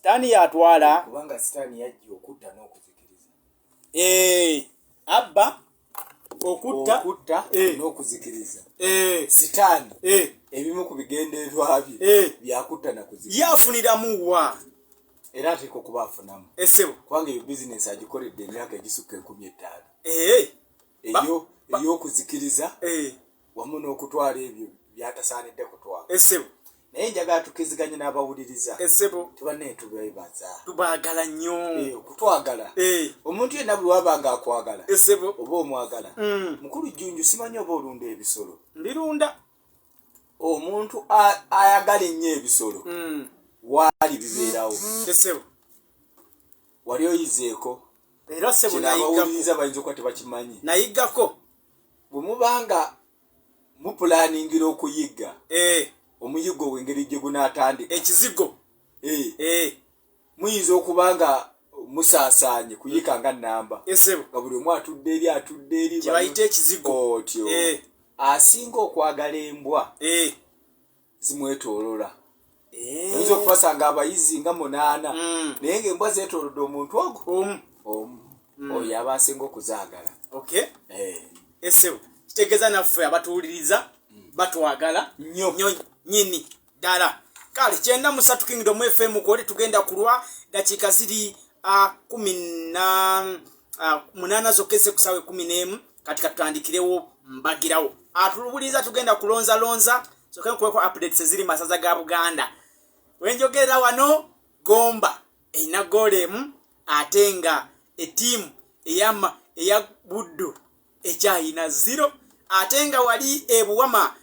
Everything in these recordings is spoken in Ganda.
Sitaani yatwala, Kubanga Sitaani yajja okutta n'okuzikiriza. Abba, okutta, Okutta n'okuzikiriza. Sitaani ebimu ku bigendererwa bye byakutta na kuzikiriza. Ye afuniramu wa? Era ateeka okuba afunamu. Esebo. Kubanga eyo bizinesi agikoledde emyaka egisukka 5000. Eyo ey'okuzikiriza wamu n'okutwala ebyo byatasaanidde kutwala. Esebo. Naye njagala tukkiriziganye n'abawuliriza. Esebo. Tubanne tubeebaza. Tubaagala nnyo. Okutwagala. Omuntu yenna bwe waba nga akwagala, Esebo. oba omwagala. Mukulu Jjunju, simanyi oba olunda ebisolo? Mbirunda. Omuntu ayagala ennyo ebisolo, waali bibeerawo. Esebo. Wali oyizeeko? Era sebo. Kino Nayiggako. abawuliriza bayinza okuba tebakimanyi. Nayiggako. Bwe mubanga mupulaningira okuyigga, omuyiggo wengeri gye gunaatandika, Ekizigo. Muyinza okuba nga musaasaanye kuyika nga nnamba, Esebo. nga buli omu atudde eri, atudde eri. Kyebayita ekizigo. Otyo. Asinga okwagala embwa, zimwetoolola. Oyinza okubasanga abayizi nga munaana, naye ng'embwa zeetoolodde omuntu ogwo Omu. omu. Oyo aba asinga okuzaagala. Okay. Esebo, kitegeeza naffe abatuwuliriza batwagala Nnyo. Nnyo nyini ddala. Kale 93 Kingdom FM kwoli tugenda kulwa dakiika ziri 18 zokka ezze ku ssaawa 11. Kati katutandikirewo mbagirawo. Atulubuliza tugenda kulonzalonza soke nkuweko updates eziri masaza ga Buganda. Wenjogerera wano, Gomba erina goolo emu, ate nga ettiimu eyama eya Buddu ekyayina 0, ate nga wali ebuwama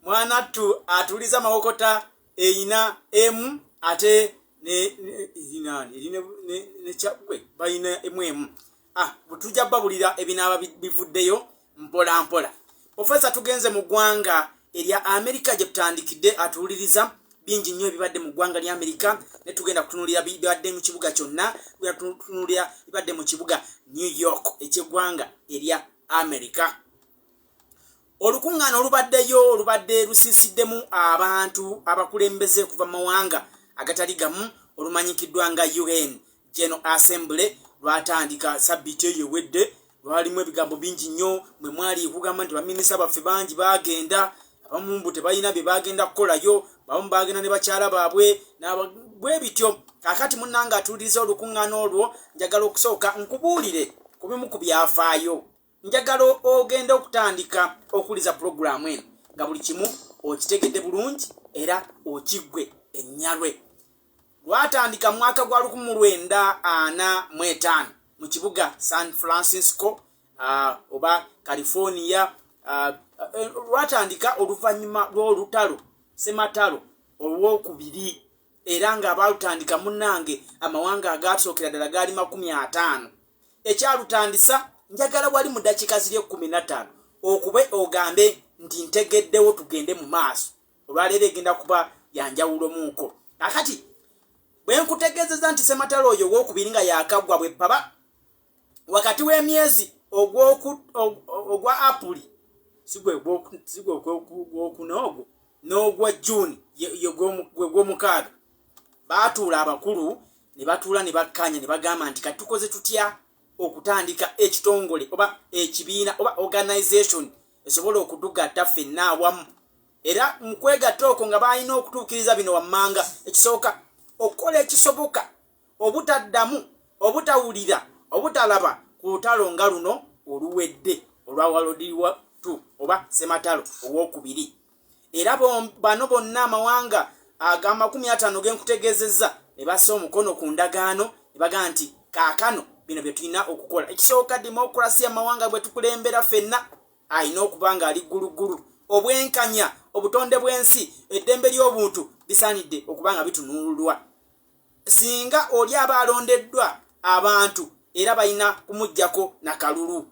mwanattu atuuliza Mawokota eyina emu, ate nani eri ne Kyaggwe balina emu emu. Ah, tujja babulira ebinaaba bivuddeyo mpola mpola. Profesa, tugenze mu ggwanga erya Amerika gye tutandikidde. Atuwuliriza, bingi nnyo ebibadde mu ggwanga lya Amerika, ne tugenda kutunuulira bibadde mu kibuga kyonna. Tugenda kutunuulira bibadde mu kibuga New York ekyeggwanga erya Amerika. Olukuŋŋaana olubaddeyo olubadde lusiisiddemu abantu abakulembeze okuva mu mawanga agatali gamu, olumanyikiddwa nga UN General Assembly, lwatandika sabbiiti eyo ewedde. Lwalimu ebigambo bingi nnyo, mwe mwali okugamba nti baminisita baffe bangi bagenda, abamu mbu tebalina bye bagenda kukolayo, bamu bagenda ne bakyala baabwe bwe bityo. Kaakati munnange atuuliriza, olukuŋŋaana olwo njagala okusooka nkubuulire ku bimu ku byafaayo. Njagala ogenda okutandika okuwuliza pulogulaamu eno nga buli kimu okitegedde bulungi era okiggwe ennyalwe. Lwatandika mwaka gwa 1945 mu kibuga San Francisco oba California. Lwatandika oluvannyuma lw'olutalo sematalo olwokubiri, era nga abalutandika munnange amawanga agasookera ddala gaali 50. Ekyalutandisa, njagala wali mu ddakiika ziri 15 okube ogambe nti ntegeddewo, tugende mu maaso. Olwaleero egenda kuba yanjawulomuuko. Akati bwe nkutegeezeza nti sematalo oyo owokubiri nga yakaggwa bwe paba wakati w'emyezi ogwa Apuli, si gwe gwokuna ogwo, n'ogwa Juuni gwe gwomukaaga, baatuula abakulu ne batuula ne bakkanya ne bagamba nti kati tukoze tutya okutandika ekitongole oba ekibiina oba organization esobola okutugatta ffenna awamu. Era mu kwegatta okwo nga balina okutuukiriza bino wammanga: ekisooka, okukola ekisoboka obutaddamu, obutawulira, obutalaba ku lutalo nga luno oluwedde olwa World War II oba sematalo owokubiri. Era bano bonna amawanga aga 50 genkutegeezezza ne bassa omukono ku ndagaano ne bagamba nti kaakano bino bye tulina okukola. Ekisooka, demokurasi amawanga bwe tukulembera ffenna alina okuba ng'ali gguluggulu, obwenkanya, obutonde bw'ensi, eddembe ly'obuntu bisaanidde okuba nga bitunuulwa. Singa oli aba alondeddwa abantu, era balina kumuggyako nakalulu.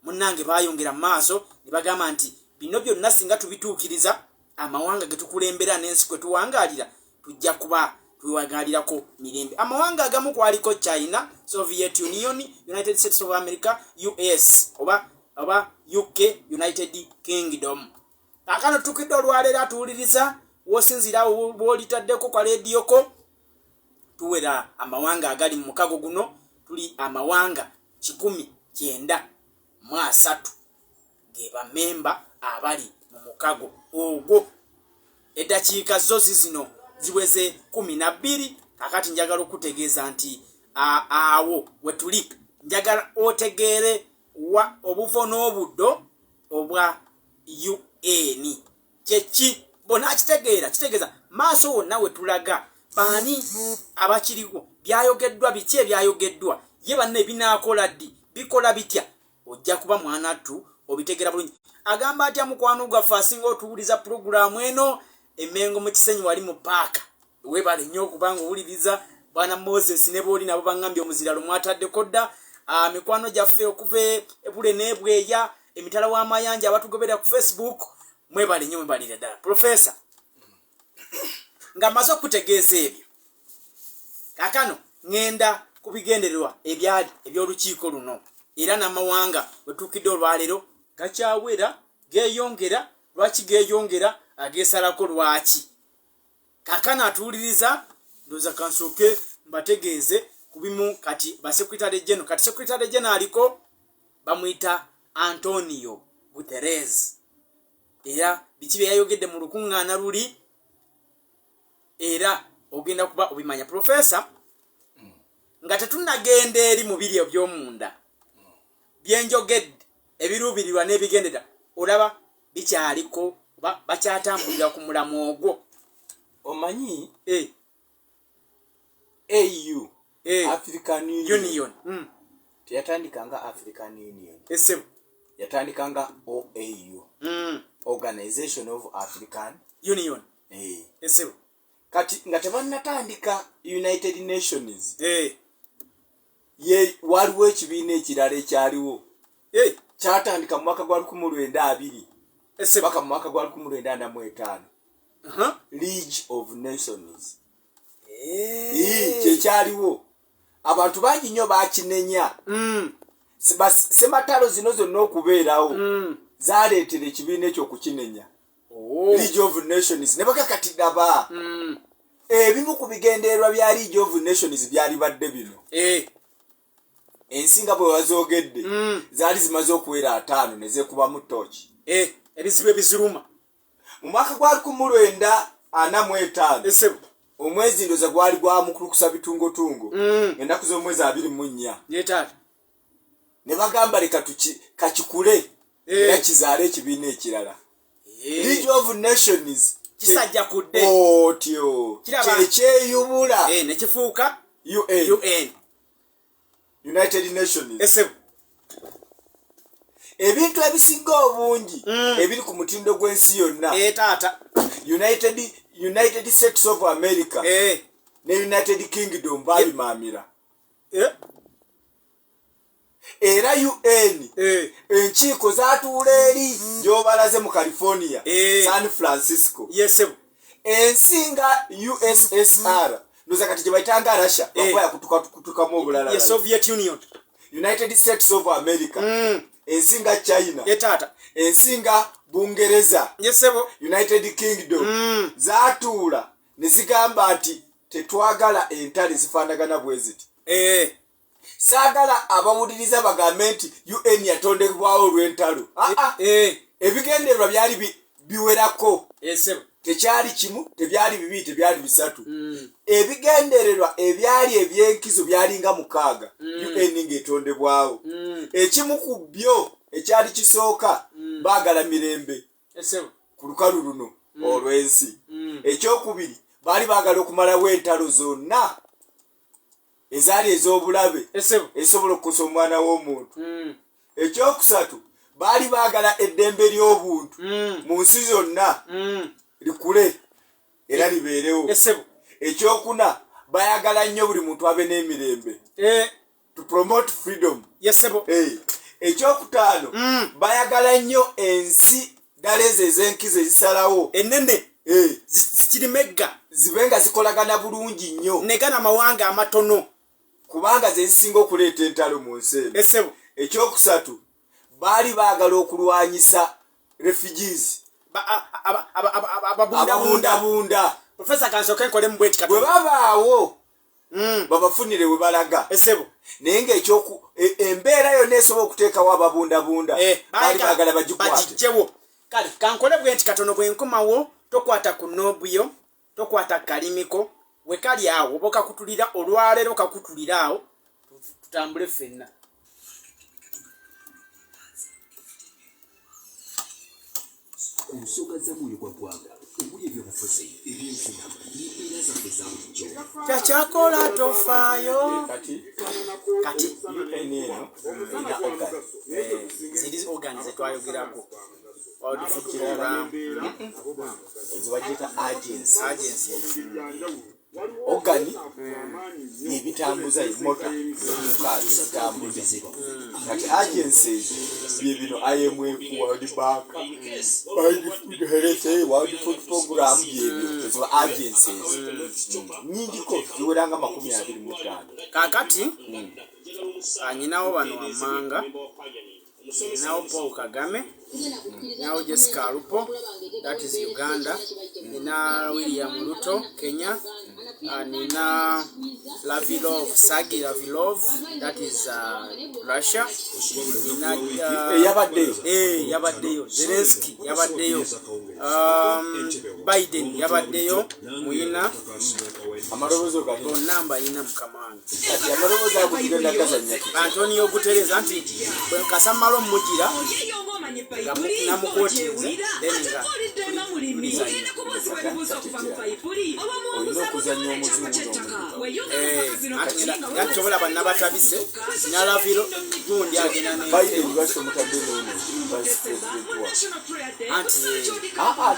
Munnange, baayongera mu maaso ne bagamba nti bino byonna singa tubituukiriza, amawanga ge tukulembera n'ensi kwe tuwangaalira tujja kuba tuwangaalirako mirembe. Amawanga agamu kwaliko China, Soviet Union, United States of America, US oba UK, United Kingdom. Akano tukidde olwaleero, atuwuliriza, wosinzira bwolitaddeko kwa lediyoko. Tuwera amawanga agali mu mukago guno, tuli amawanga 193 ge bamemba abali mu mukago ogwo. Eddakiika zo zizino ziweze 12. Kakati njagala okutegeeza nti awo wetuli, njagala otegeere wa obuvo n'obuddo obwa UN kyeki. Bonakitegeera kitegeeza maaso wonna wetulaga baani abakiriwo, byayogeddwa biki, ebyayogeddwa ye banne binaakola ddi, bikola bitya, ojja kuba mwanattu obitegeera bulungi. Agamba atya mukwano gwaffe asinga otuwuliza pulogulaamu eno Emengo mu Kisenyi wali mu paaka? Weebale nnyo okubanga owuliriza bwana Moses ne booli nabo baŋŋambye omuziralo mwataddeko dda. Mikwano gyaffe okuva ebule n'ebweya emitala w'amayanja abatugobera ku Facebook, mwebale nnyo, mwebalire ddala. Profesa, nga mmaze okutegeeza ebyo, kaakano ŋŋenda ku bigendererwa ebyali eby'olukiiko luno era n'amawanga wetuukidde olwaleero gakyawera, geeyongera. Lwaki geeyongera, ageesalako lwaki? Kaakano atuwuliriza, ndowooza kansooke mbategeeze ku bimu. Kati ba secretary general, kati secretary general aliko bamuyita Antonio Guterres, era biki bye yayogedde mu lukuŋŋaana luli era ogenda kuba obimanya. Profesa, nga tetunnagenda eri mu biri eby'omunda byenjogedde, ebiruubirirwa n'ebigendera, olaba bikyaliko oba bakyatambulira ku mulamu ogwo? Omanyi AU, African Union, Union. Teyatandika nga African Union. Esebo. Yatandika nga OAU, Organization of African Union. Esebo. Kati nga tebannatandika United Nations, ye waliwo ekibiina ekirala ekyaliwo. Kyatandika mu mwaka gwa 1920 paka mu mwaka gwa 1945, League of Nations. Kyekyaliwo, abantu bangi nnyo bakinenya. Sematalo zino zonna okubeerawo zaleetera ekibiina ekyo okukinenya. League of Nations ne baga kati gaba ebimu ku bigendererwa bya League of Nations byali badde bino. Ensi nga bwe wazoogedde zaali zimaze okuwera 50 ne zeekubamu tooki. Ebizibu ebiziruma. Mu mwaka gwa 1945, omwezi ndoza gwali gwa mukulukusa bitungotungo, ennaku z'omwezi 24, Ye taata. ne bagamba leka kakikule era kizaale ekibiina ekirala, League of Nations. Kisajja kudde. Otyo. Kiraba. Kyekyeyubula nekifuuka UN, UN. United Nations. Esebo. Ebintu ebisinga obungi ebiri ku mutindo gw'ensi yonna, Taata. United States of America ne United Kingdom babimaamira. Era UN enkiiko zatuula eri gy'obalaze mu California, San Francisco. Yesebo. Ensi nga USSR, ndoza kati gye bayitanga Russia, bakuba yakutukamu obulala. Ye Soviet Union. United States of America, ensi nga China, Ye taata. ensi nga Bungereza, Yesebo. United Kingdom, zatuula ne zigamba nti tetwagala entale zifaanagana bwe ziti. Saagala abawuliriza bagambe nti UN yatondebwawo olw'entalo. Aa, ebigendererwa byali biwerako. Esebo. Tekyali kimu, tebyali bibiri, tebyali bisatu. Ebigendererwa ebyali ebyenkizo byalinga 6 UN ng'etondebwawo. Ekimu ku byo ekyali kisooka, baagala mirembe Esebo. ku lukalu luno olw'ensi. Ekyokubiri, baali baagala okumalawo entalo zonna ezaali ez'obulabe Esebo. ezisobola okukosa omwana w'omuntu. Ekyokusatu, baali baagala eddembe ly'obuntu mu nsi zonna likule era libeerewo. Esebo. Ekyokuna, bayagala nnyo buli muntu abe n'emirembe, to promote freedom. Yesebo. Ekyokutaano, bayagala nnyo ensi ddala ezo ez'enkizo ezisalawo enene zikirimegga zibe nga zikolagana bulungi nnyo negana amawanga amatono, kubanga ze zisinga okuleeta entalo mu nsi eno. Esebo. Ekyokusatu, baali baagala okulwanyisa refugees, Ababundabunda. Ababundabunda. Profesa, kansooke nkolemu bweti Bwe katono. Babaawo. Babafunire we balaga. Esebo. Naye ng'ekyoku embeera yonna esobola okuteekawo ababundabunda baali baagala bagikwate. Bagijjewo. Kale kankole bwe nti katono bwe nkomawo, tokwata ku knob yo, tokwata ku kalimiko we kali awo, oba okakutulira olwaleero, kakutulira awo, tutambule ffenna. Ku nsonga za mwoyo gwa ggwanga omuli ebyobufuzi, ebyenfuna n'embeera zaffe eza bulijjo. Kyakyakola tofaayo. Kati Kati UN eno erina organ. Ziri organ zetwayogerako, World Food Program. Ezo bagiyita agency. Agency. Organ yebitambuza emota mukaaga ezitambuza. Kati agencies bye bino: IMF, World Bank, World Food Health, World Food Program, byebyo ezo agencies. Nyingiko, ziwera nga 25. Kakati anyinawo bano wammanga: ninawo Paul Kagame, ninawo Jessica Alupo, that is Uganda, nina William Ruto, Kenya, nina Lavrov, Sergey Lavrov, that is Russia, nina Eyabaddeyo. Yabaddeyo Zelenski, yabaddeyo Biden, yabaddeyo muyina. Amaloboozi ogalina? Bonna mbayina, mukama wange. Kati amaloboozi ago tugenda gazannya tutya? Antonio Guterres, anti bwe kasamalo mugira nga namukotinze, then nga Olina okuzannya omuzungu n'omuddugavu. Anti nga nsobola bannabatabise nalaviro gundi agenda ne Biden lwaki tomutadde n'ono vice president wa? Anti Aa,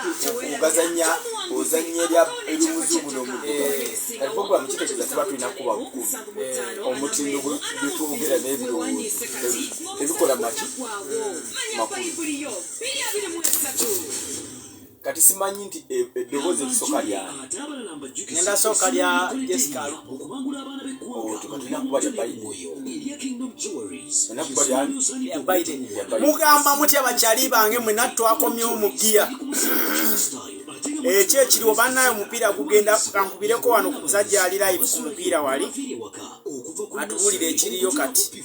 ogazannya, ozannya ery'omuzungu n'omuddugavu. Kati program kitegeeza tuba tulina kuba bukumi omutindo gwe twogera n'ebirowoozo tebikola maki makulu. Kati simanyi nti eddoboozi erisooka lyani? Ngenda sooka lya Jessica Alupo. Tulina kuba lya Biden, olina kuba lyani? Ya Biden. Mugamba mutya bakyali bange mwena? Twakomyewo mu giya ekyo ekiriwo bannaye. Omupiira gugenda, kankubireko wano ku musajja ali live ku mupiira wali, atubuulire ekiriyo kati.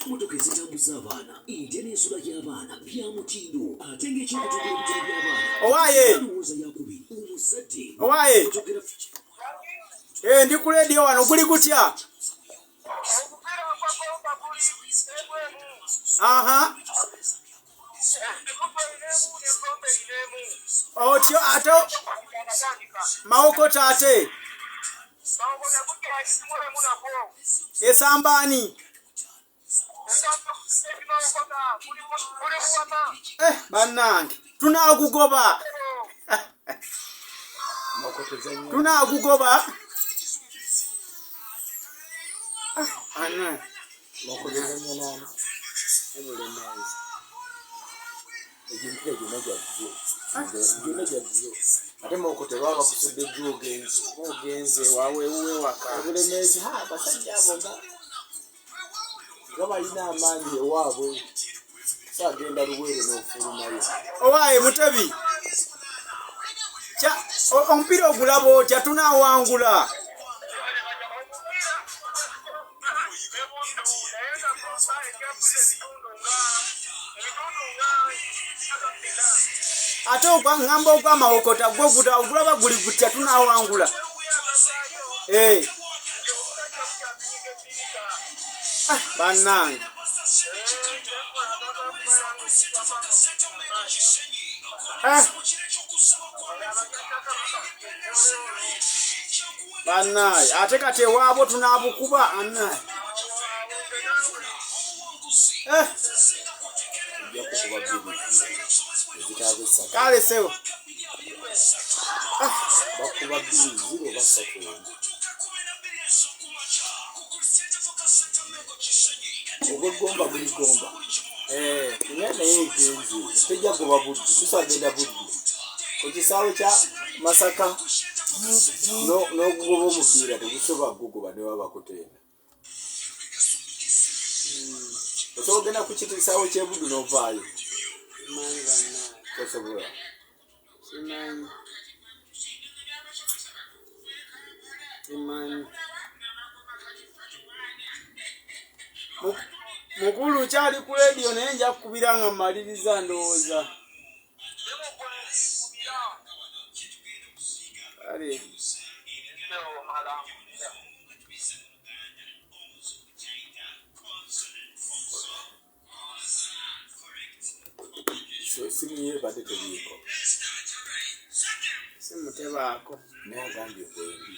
Motoka ezitambuza abaana, entya n'ensula y'abaana bya mutindo, ate ng'ekyokutumbula ebitone by'abaana. Owaaye. Alowooza yakubiri omuzadde. Owaaye. Okyogera. Eh, ndi ku rediyo wano, guli gutya? Omupiira gwagomba guli emu emu. Aha. Ebuddu erina emu n'egomba erina emu. Otyo ate. Akatandika. Mawokota ate? Mawokota gukyalimu emu nagwo. Esambaani? Mawokota guli buwama. Eh, bannange, tunaagugoba, tunaagugoba. Ah, bannange. Mawokota nani? Ebulemeezi. Egyo emipiira gyonna gya draw, gyonna gya draw. Ate Mawokota baba bakusudde draw, ogenze. Ogenze wawe ewuwe waka. Obulemeezi, ha, abasajja abo nga balina amaanyi ewaabwe, saagenda Luweero n'ofulumayo. Owaaye Mutebi, omupiira ogulaba otya? Tunaawangula? Omupiira ebuddu naye nga gomba ekyafuza ebitundu nga bina. Ate ŋŋamba ogwamawokota gwo ogulaba guli gutya? Tunaawangula? Eh, ah, bannange. Ah, bannaye, ate kati ewaabwe tunaabukuba annaye. Eh, Ojja kukuba 2-0 ezitaaga 3. Kale sewo. Bakuba 2-0 oba 3-1. Ogwegomba guli gomba. Eh, naye naye egenze tejja goba Buddu, tusagenda Buddu ku kisaawe kya Masaka n'okugoba omupiira tegusobola gugoba ne baba bakutenda. Osobola ogenda ku kisaawe ky'ebuddu n'ovaayo? Simanyi bannaye. Tosobola. Simanyi. Mukulu kyali ku leediyo naye nja kukubira nga mmaliriza ndowooza. Kale. Essimu ye ebadde teriiko. Ssimu tebaako. Naye agambye bwembi.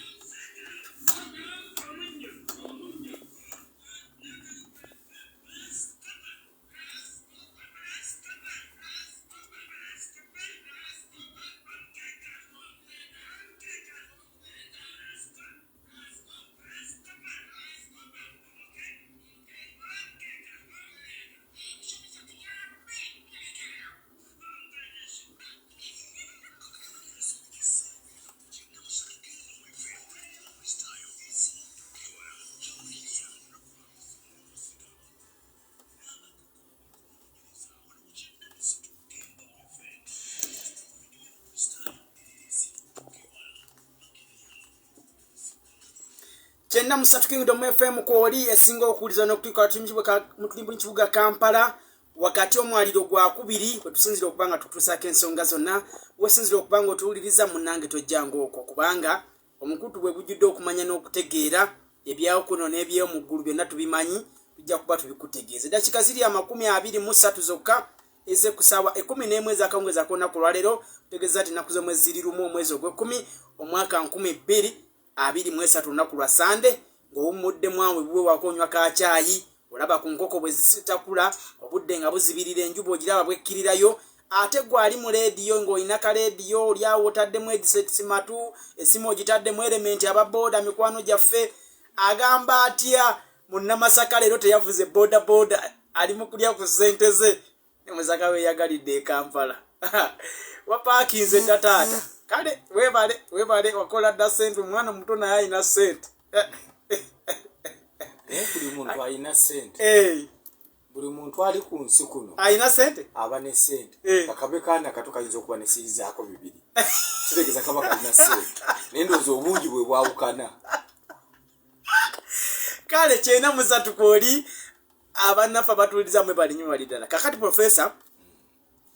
93 Kingdom FM kwoli esinga okuwuliza n'okutuuka tuli mu kibuga Kampala wakati omwaliro gwa kubiri we tusinzira okuba nga tutuusaako ensonga zonna wesinzira okuba nga otuwuliriza munnange tojjanga okwo kubanga omukutu bwe gujjudde okumanya n'okutegeera ebyakuno n'ebyomu ggulu byonna tubimanyi tujja kuba tubikutegeeza. Eddakiika ziri 23 zokka eze ku ssaawa 11 ez'akawungeezi ak'olunaku olwaleero kutegeeza nti ennaku z'omwezi ziri 1 omwezi ogw'ekkumi omwaka 2023 olunaku lwa Sande ng'owummudde mwawe buwe wako onywa ka caayi olaba ku nkoko bwe zisitakula obudde nga buzibirira enjuba ogiraba bwekkirirayo ate gwe ali mu leediyo ng'olina ka leediyo oli awo otaddemu headsets matu essimu ogitaddemu elementi aba booda mikwano gyaffe agamba atya munnamasaka leero teyavuze boda boda ali mu kulya ku ssente ze ne Masaka weyagalidde e Kampala wapaakinze dda taata kale webale webale wakola dda ssente omwana omuto naye alina ssente naye buli muntu alina ssente buli muntu ali ku nsi kuno alina ssente aba ne ssente kakabe kaana kato kayinza okuba ne sirizaako bibiri kitegeeza kaba kalina ssente naye ndowooza obungi bwe bwawukana kale 93 kwoli abannaffe abatuwuliriza mwe bali nnyo bali ddala. Kakati profesa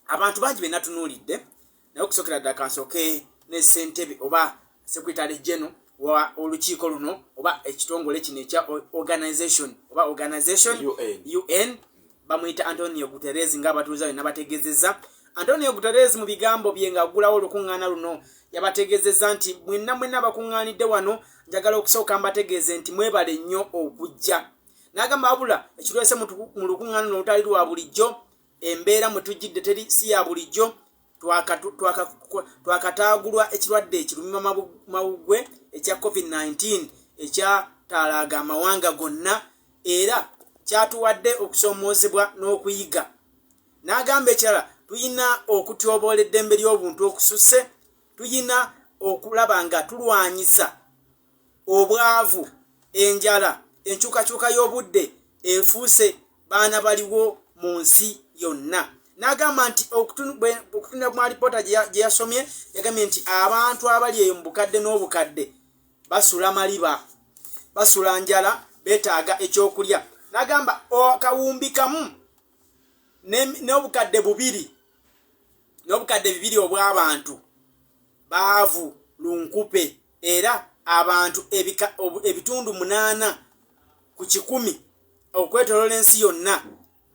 abantu bangi be natunuulidde naye okusookera ddala kansooke ne ssentebe oba secretary general wa olukiiko luno oba ekitongole kino ekya organization oba organization UN bamuyita Antonio Guterres ng'abatuuza byonna bategeezezza. Antonio Guterres mu bigambo bye ng'aggulawo olukuŋŋaana luno yabategeezezza nti mwenna mwenna abakuŋŋaanidde wano njagala okusooka mbategeeze nti mwebale nnyo okujja. N'agamba wabula ekirwese mu lukuŋŋaana luno olutali lwa bulijjo embeera mwe tujjidde teri si ya bulijjo twakataagulwa ekirwadde ekirumima mawuggwe ekya COVID-19 ekyataalaaga amawanga gonna era kyatuwadde okusoomoozebwa n'okuyiga. N'agamba ekirala tulina okutyoboola eddembe ly'obuntu okususse, tulina okulaba nga tulwanyisa obwavu, enjala, enkyukakyuka y'obudde efuuse baana baliwo mu nsi yonna. N'agamba nti okutunula mu alipoota gye yasomye yagambye nti abantu abali eyo mu bukadde n'obukadde basula maliba, basula njala, beetaaga ekyokulya. N'agamba akawumbi kamu n'obukadde bubiri n'obukadde bibiri obw'abantu baavu lunkupe era abantu ebitundu 8 ku 100 okwetooloola ensi yonna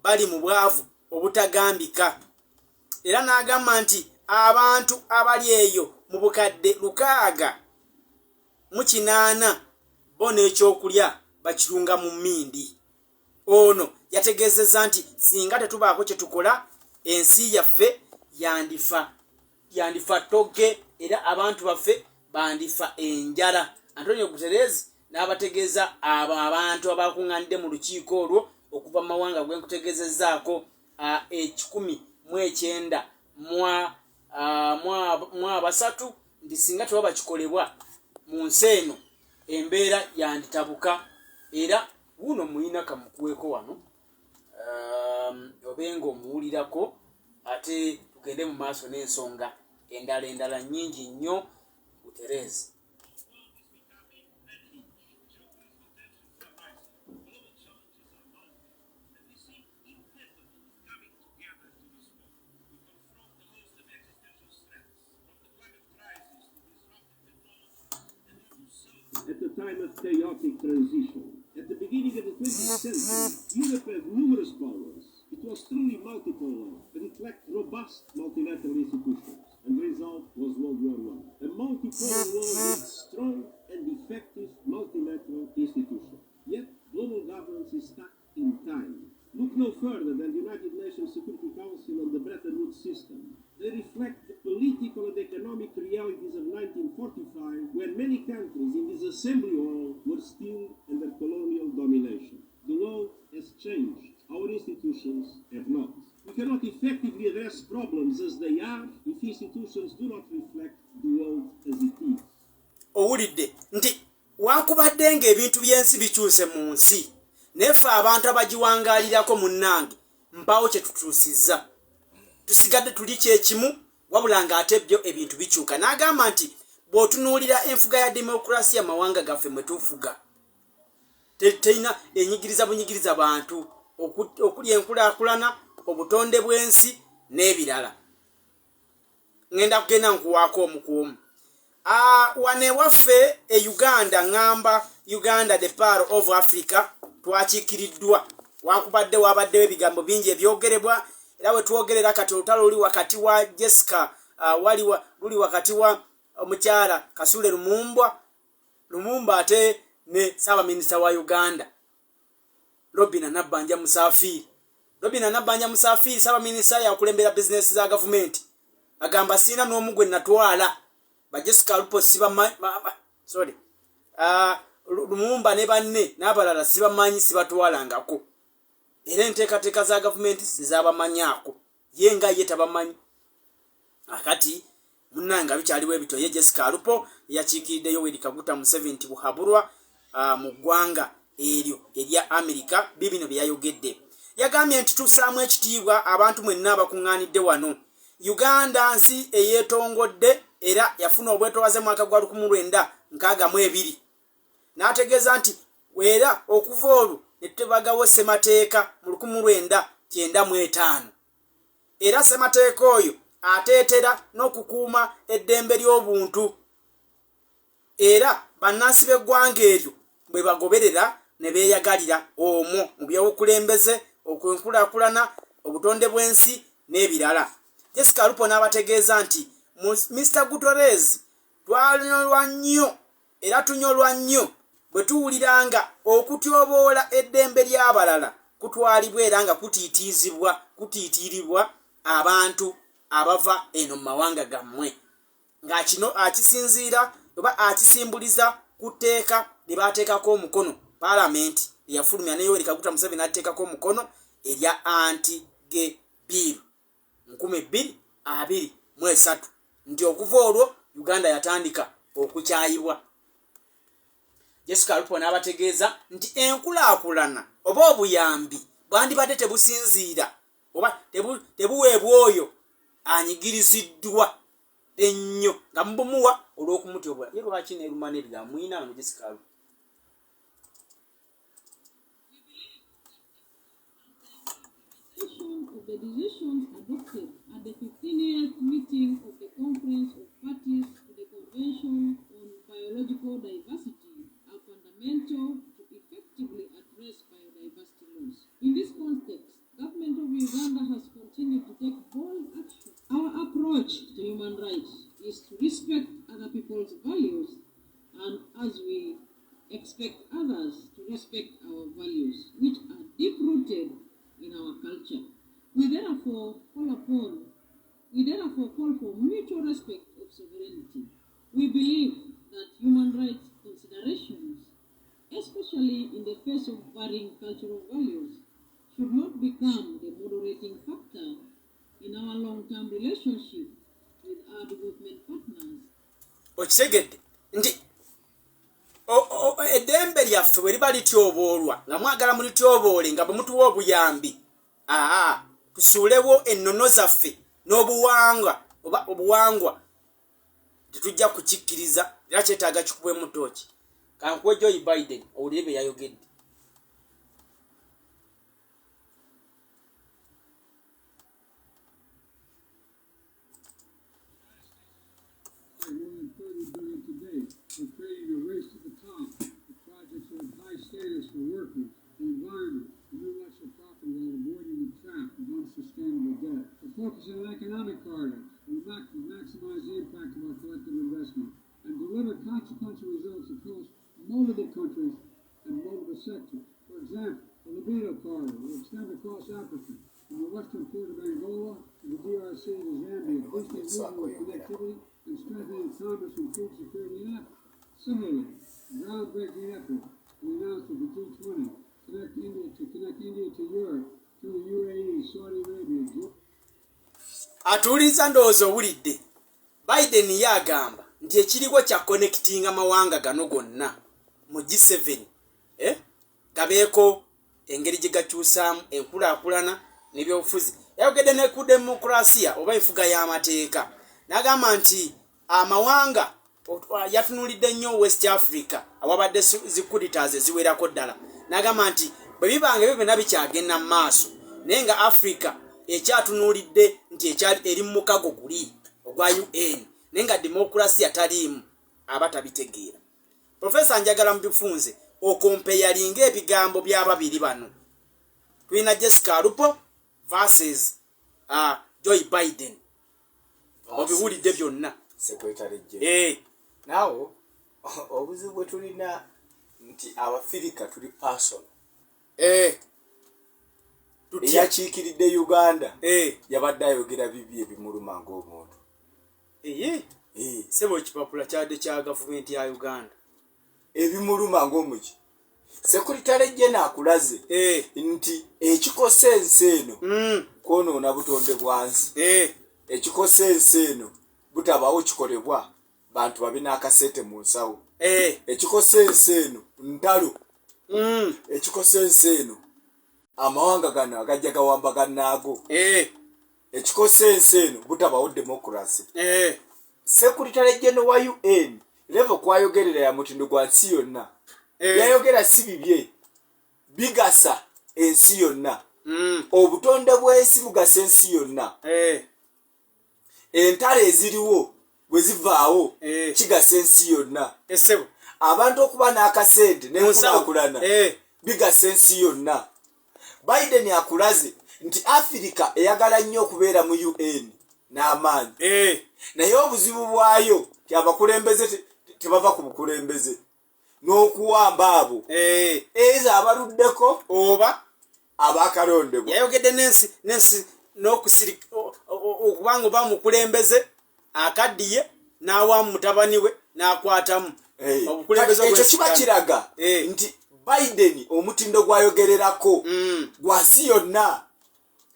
bali mu bwavu obutagambika. Era n'agamba nti abantu abali eyo mu bukadde 608 bo n'ekyokulya bakirunga mu mmindi. Ono yategeezezza nti singa tetubaako kye tukola ensi yaffe yandifa ttogge era abantu baffe bandifa enjala. Antonio Guterres n'abategeeza abo abantu abakuŋŋaanidde mu lukiiko olwo okuva mu mawanga gwe nkutegeezezzaako 193 nti singa tewaba kikolebwa mu nsi eno embeera yanditabuka. Era wuuno muyina kamukuweeko wano obe ng'omuwulirako ate tugende mu maaso n'ensonga endala endala nnyingi nnyo. Guterres. time of chaotic transition. At the beginning of the 20th century, Europe had numerous powers. It was truly multipolar, but it lacked robust multilateral institutions, and the result was World War I. A multipolar world needs strong and effective multilateral institutions. Yet, global governance is stuck in time. Look no further than the United Nations Security Council and the Bretton Woods system. They reflect the political and economic realities of 1945, when many countries in this assembly hall were still under colonial domination. The world has changed. Our institutions have not. We cannot effectively address problems as they are if institutions do not reflect the world as it is. Owulidde nti wankubadde ng'ebintu by'ensi bikyuse mu nsi, naye ffe abantu abagiwangaalirako munnange mpaawo kye tutuusizza, tusigadde tuli kyekimu, wabula ng'ate byo ebintu bikyuka. N'agamba nti bw'otunuulira enfuga ya demokurasiya mawanga gaffe mwe tufuga, terina enyigiriza bunyigiriza bantu okuli enkulaakulana, obutonde bw'ensi n'ebirala. Ŋŋenda kugenda nkuwaako omu ku omu. Wano ewaffe e Uganda, ŋŋamba Uganda the Pearl of Africa, twakiikiriddwa wankubadde wabaddewo ebigambo bingi ebyogerebwa. Era we twogerera kati olutalo luli wakati wa Jessica luli wakati wa omukyala Kasule Lumumba ate ne ssaabaminisita wa Uganda Robina Nabbanja Musafiiri. Robina Nabbanja Musafiiri ssaabaminisita yakulembera bizinesi za gavumenti, agamba siina n'omu gwe natwala, ba Jessica Alupo sibamanyi, sorry, Lumumba ne banne n'abalala sibamanyi, sibatwalangako, era enteekateeka za gavumenti sizabamanyaako, ye nga ye tabamanyi. Akati munnange bikyaliwo ebityo. Ye Jessica Alupo yakiikiridde Yoweri Kaguta Museveni Tibuhaburwa mu ggwanga eryo erya Amerika. Bibino bye yayogedde, yagambye nti tussaamu ekitiibwa abantu mwenna abakuŋŋaanidde wano. Uganda nsi eyeetongodde era yafuna obwetowaze mu mwaka gwa 1962. N'ategeeza nti era okuva olwo ne tubagawo ssemateeka mu 1995, era ssemateeka oyo ateetera n'okukuuma eddembe ly'obuntu, era bannansi b'eggwanga eryo bwe bagoberera ne beeyagalira omwo mu by'obukulembeze, okwenkulaakulana, obutonde bw'ensi n'ebirala. Jessica Alupo n'abategeeza nti Mr Guterres, twanyolwa nnyo era tunyolwa nnyo bwe tuwulira nga okutyoboola eddembe ly'abalala kutwalibwa era nga kutiitiiribwa abantu abava eno mu mawanga gammwe, nga kino akisinziira oba akisimbuliza ku tteeka lye baateekako omukono, paalamenti eyafulumya ne Yoweri Kaguta Museveni ateekako omukono, erya anti-gay bill 2023, nti okuva olwo Uganda yatandika okukyayibwa. Jessica Alupo n'abategeeza nti enkulaakulana oba obuyambi bwandibadde tebusinziira oba tebuweebwa oyo anyigiriziddwa ennyo nga mubumuwa olw'okumutyobola. Ye lwaki neeruma n'ebigambo muyina wano Jessica Alupo? Of the decisions adopted at the 15th meeting of the Conference of Parties to the Convention on Biological Diversity are fundamental to effectively address biodiversity loss. In this context, government of Uganda has continued to take bold action. Our approach to human rights is to respect other people's values, and as we expect others to respect our values, which are deep-rooted in our culture. We therefore call for mutual respect of sovereignty. We believe that human rights considerations, especially in the face of varying cultural values, should not become the moderating factor in our long-term relationship with our development partners. Okitegedde nti eddembe lyaffe bwe liba lityoboolwa nga mwagala mulityoboole nga bwe mutuwa obuyambi, aa tusuulewo ennono zaffe n'obuwangwa oba obuwangwa, tetujja kukikkiriza era kyetaaga kikubwemu tooki. Kankuwe Joe Biden owulire bye yayogedde. By more than 30 billion today and creating a race to the top. multiple countries and multiple sectors. For example, the Lobito corridor will extend across Africa from the western port of Angola to the DRC to Zambia, boosting regional connectivity and strengthening commerce and food security in Africa. Similarly, a groundbreaking effort we announced at the G20 to connect India to Europe through the UAE, Saudi Arabia, Jordan. Atuwuliriza, ndowooza owulidde. Biden ye agamba nti ekiriwo kya connectinga mawanga gano gonna mu G7, eh? Gabeeko engeri gye gakyusaamu enkulaakulana n'ebyobufuzi. Yayogedde ne ku demokurasiya oba enfuga y'amateeka, n'agamba nti amawanga yatunuulidde nnyo West Africa awabadde zi coup d'etats eziwerako ddala, n'agamba nti bwe bibanga ebyo byonna bikyagenda mu maaso, naye nga Africa ekyatunuulidde nti ekyali eri mu mukago guli ogwa UN, naye nga demokurasiya taliimu, aba tabitegeera. Profesa, njagala mu bifunze ocomparinga ebigambo by'ababiri bano. Tulina Jessica Alupo versus Joe Biden, obiwulidde byonna. Secretary General. Naawo obuzibu bwe tulina nti Abafirika tuli personal. Tutya? Eyakiikiridde Uganda yabadde ayogera bibi ebimuluma ng'omuntu. Sebo, ekipapula kyadde kya gavumenti ya Uganda. Ebimuluma ng'omuki, Secretary General akulaze nti ekikosa ensi eno kwonoona butonde bwa nsi. Ekikosa ensi eno butabawo kikolebwa bantu babi n'akasente mu nsawo. Ekikosa ensi eno ntalo. Ekikosa ensi eno amawanga gano agajja gawamba gannaago. Ekikosa ensi eno butabawo democracy. Secretary General wa UN level kwayogerera ya mutindo gwa nsi yonna. Byayogera si bibye, bigasa ensi yonna. Obutonde bw'ensi bugasa ensi yonna. Entalo eziriwo bwe zivaawo kigasa ensi yonna. Esebo. Abantu okuba n'akasente Mu nsawo. n'enkulaakulana bigasa ensi yonna. Biden akulaze nti Afirika eyagala nnyo okubeera mu UN n'amaanyi, naye obuzibu bwayo ti abakulembeze tebava ku bukulembeze n'okuwamba abo ezo abaluddeko oba abakalondebwa. Yayogedde n'ensi n'okusirika okubanga oba mukulembeze akaddiye n'awamu mutabani we n'akwatamu obukulembeze. Kati ekyo kiba obw'ensikirano. kiraga nti Biden omutindo gwayogererako gwa nsi yonna,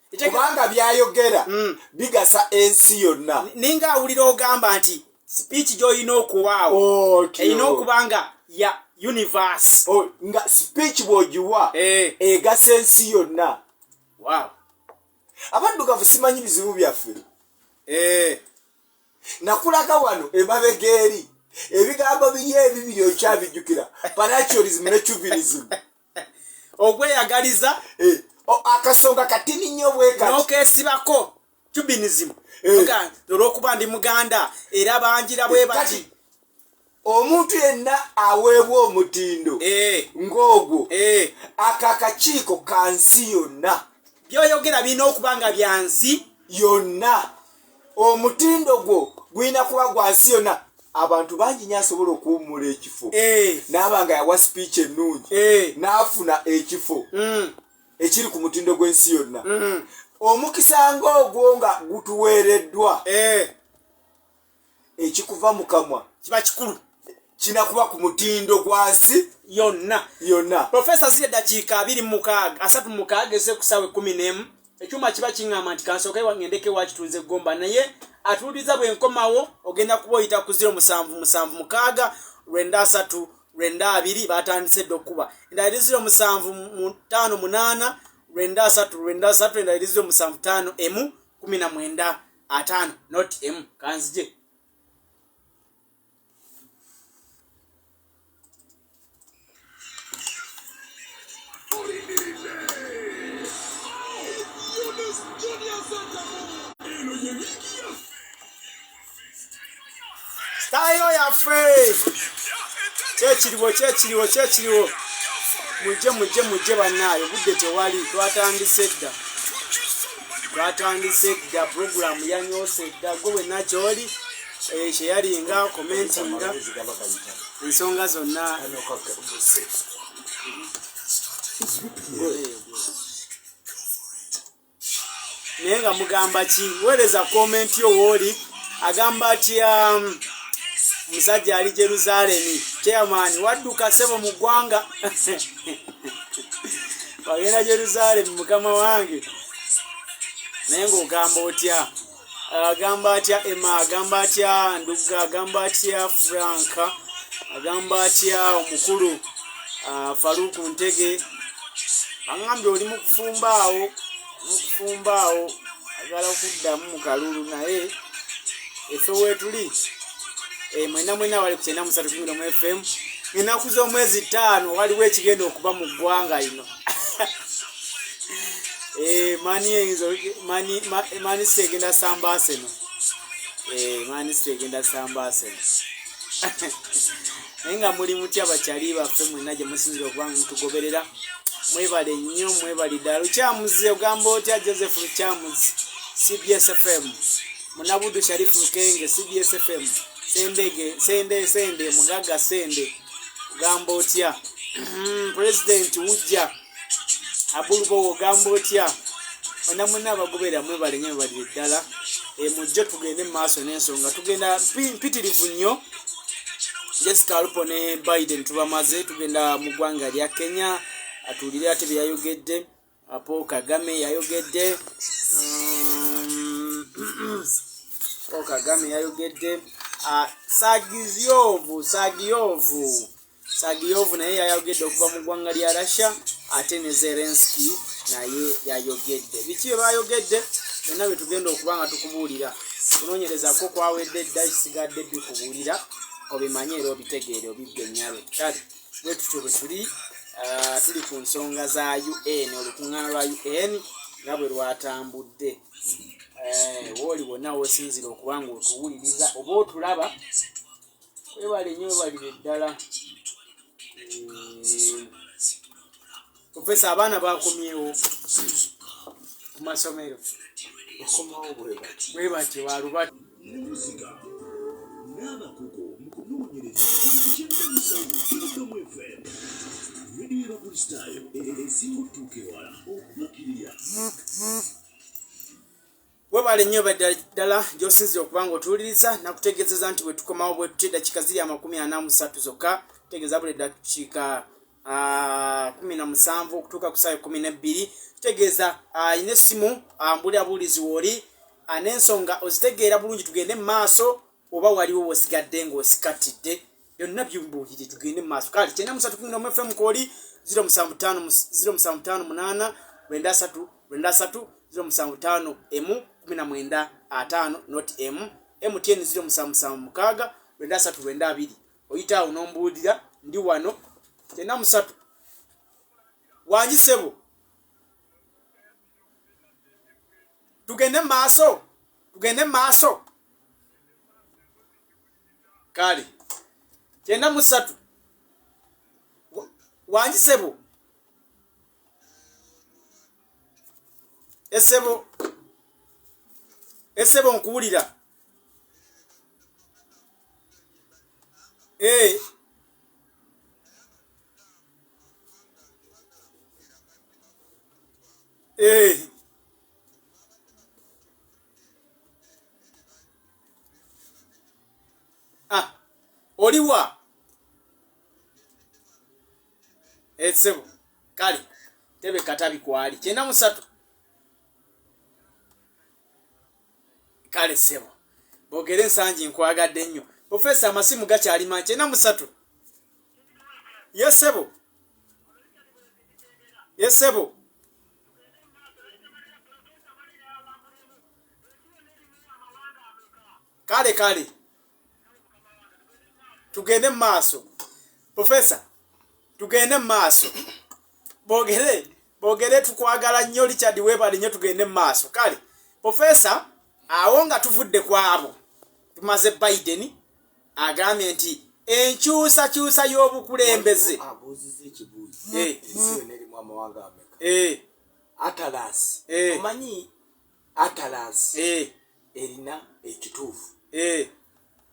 kubanga byayogera bigasa ensi yonna. Ninga awulira ogamba nti speech gy'olina okuwaawo Otyo. erina okuba nga ya universe. Oh, nga speech bw'ogiwa egasa ensi yonna. Abaddugavu simanyi bizibu byaffe. Nakulaga wano emabega eri ebigambo biri ebibiri, okyabijjukira? Parochialism ne chauvinism. Okweyagaliza. Akasonga katini nnyo bwekati. N'okesibako chauvinism. Olw'okuba ndi Muganda era bangira bwe bati. Kati omuntu yenna aweebwa omutindo ng'ogwo, ako akakiiko ka nsi yonna. Byoyogera birina okuba nga byansi yonna. Omutindo gwo gulina kuba gwa nsi yonna. Abantu bangi nyo asobola okuwummula ekifo n'aba nga yawa speech ennungi n'afuna ekifo ekiri ku mutindo gw'ensi yonna. Omukisa ng'ogwo nga gutuweereddwa, ekikuva mu kamwa kiba kikulu. Kinakuba ku mutindo gwa nsi yonna. Yonna. Profesa, ziri eddakiika 26, 36 eze ku ssaawa 11. Ekyuma kiba kiŋŋamba nti kansooke ŋŋendeko ewakitunze eggomba, naye atuuliza bwe nkomawo ogenda kuba oyita ku 0776 93 92. Batandise dda okukuba. Endala eri 0758 93 93, endala eri 0751 19 50 not emu. Kanzije. Eno ye liigi yaffe. Sitaayo yaffe kyekiriwo, kyekiriwo, kyekiriwo. Mujje, mujje, mujje bannaayo, budde tewali. Twatandise dda, twatandise dda, puroguramu yanyoose dda. Gwe wenna kyoli. Sharinga, commentinga ensonga zonna. Naye nga mugamba ki? Weereza comment yo wooli. Agamba atya musajja ali Jeruzalemi? Chairman wadduka ssebo mu ggwanga, wagenda Jeruzalemi mukama wange, naye ng'ogamba otya? Agamba atya Emma? Agamba atya Ndugga? Agamba atya Franka? Agamba atya omukulu Faruku Ntege? Aŋambye oli mu kufumba awo, mukufumba awo, agala okuddamu mu kalulu, naye efe weetuli. Mwena mwena wali ku 93 mu FM. Ennaku z'omwezi 5 waliwo ekigenda okuba mu ggwanga lino. Mani mani egenda samba Arsenal. Man City egenda samba Arsenal. Naye nga muli mutya bakyali baffe mwenna gye musinzira okuba nga mutugoberera? Mwebale nnyo, mwebale ddala. Lukyamuzi, ogamba otya Joseph Lukyamuzi? CBS FM. Munabudu Sharifu Lukenge, CBS FM. Sendege Sende Sende Mugagga Sende, ogamba otya? President Wujja Abulubo, ogamba otya? Mwena mwena abagoberera, mwebale nnyo, mwebalire ddala. Mujje tugende mu maaso n'ensonga, tugenda mpitirivu nnyo. Jessica Alupo ne Biden tubamaze, tugenda mu ggwanga lya Kenya atuulire ate bye yayogedde. Paul Kagame yayogedde, Paul Kagame yayogedde. Sagizyovu Sagiovu Sagiyovu naye yayogedde okuva mu ggwanga lya Russia, ate ne Zelenski naye yayogedde. Biki bye bayogedde byonna bye tugenda okuba nga tukubuulira. Kunoonyerezako kwawedde dda, kisigadde bikubuulira obimanye era obitegeere, obibbe ennyabe. Kale bwe tutyo bwe tuli, tuli ku nsonga za UN, olukuŋŋaana lwa UN nga bwe lwatambudde. Wooli wonna woosinzira okuba nga otuwuliriza oba otulaba, webale nnyo, webalire ddala. Profesa, abaana bakomyewo ku masomero. Bakomawo bwe bati. Bwe batyo balubatu. Muzika n'abakugu mu kunoonyereza 97 FM, rediyo y'Abakristaayo esinga otuuka ewala okubakirira. Webale nnyo ddala gy'osinzira okuba nga otuwuliriza. Nakutegeezeza nti bwe tukomawo bwe tutya, eddakiika ziri 43 zokka, tutegeeza buli eddakiika 17 okutuuka ku ssaawa 12. Tutegeeza ayina essimu, mbulira buwulizi wooli n'ensonga ozitegeera bulungi, tugende mu maaso, oba waliwo wosigadde ng'osikatidde, byonna byumbuulire, tugende mu maaso. Kale 93 FM kwoli 075 0758 93 93 075 emu 19 50 not m MTN 0776 93 92. Oyita awo n'ombuulira, ndi wano. 93 wangi ssebo, tugende mu maaso, tugende mu maaso. Kale 93 wangi ssebo, esebo esebo, nkuwulira. Ah, oliwa esebo? Kale tebe katabi kwali 93. Kale sebo, bogere ensangi, nkwagadde nnyo profesa. Amasimu gakyali mangi. 93, yesebo, yesebo. Kale kale, tugende mu maaso profesa, tugende mu maaso. Bogere bogere, tukwagala nnyo. Richard, webale nnyo, tugende mu maaso. Kale profesa, awo nga tuvudde ku abo, tumaze Biden agambye nti enkyusakyusa y'obukulembeze. Abuuziza ekibuuzo. Ensi yonna erimu amawanga ameka? Atlas. Omanyi atlas erina ekituufu.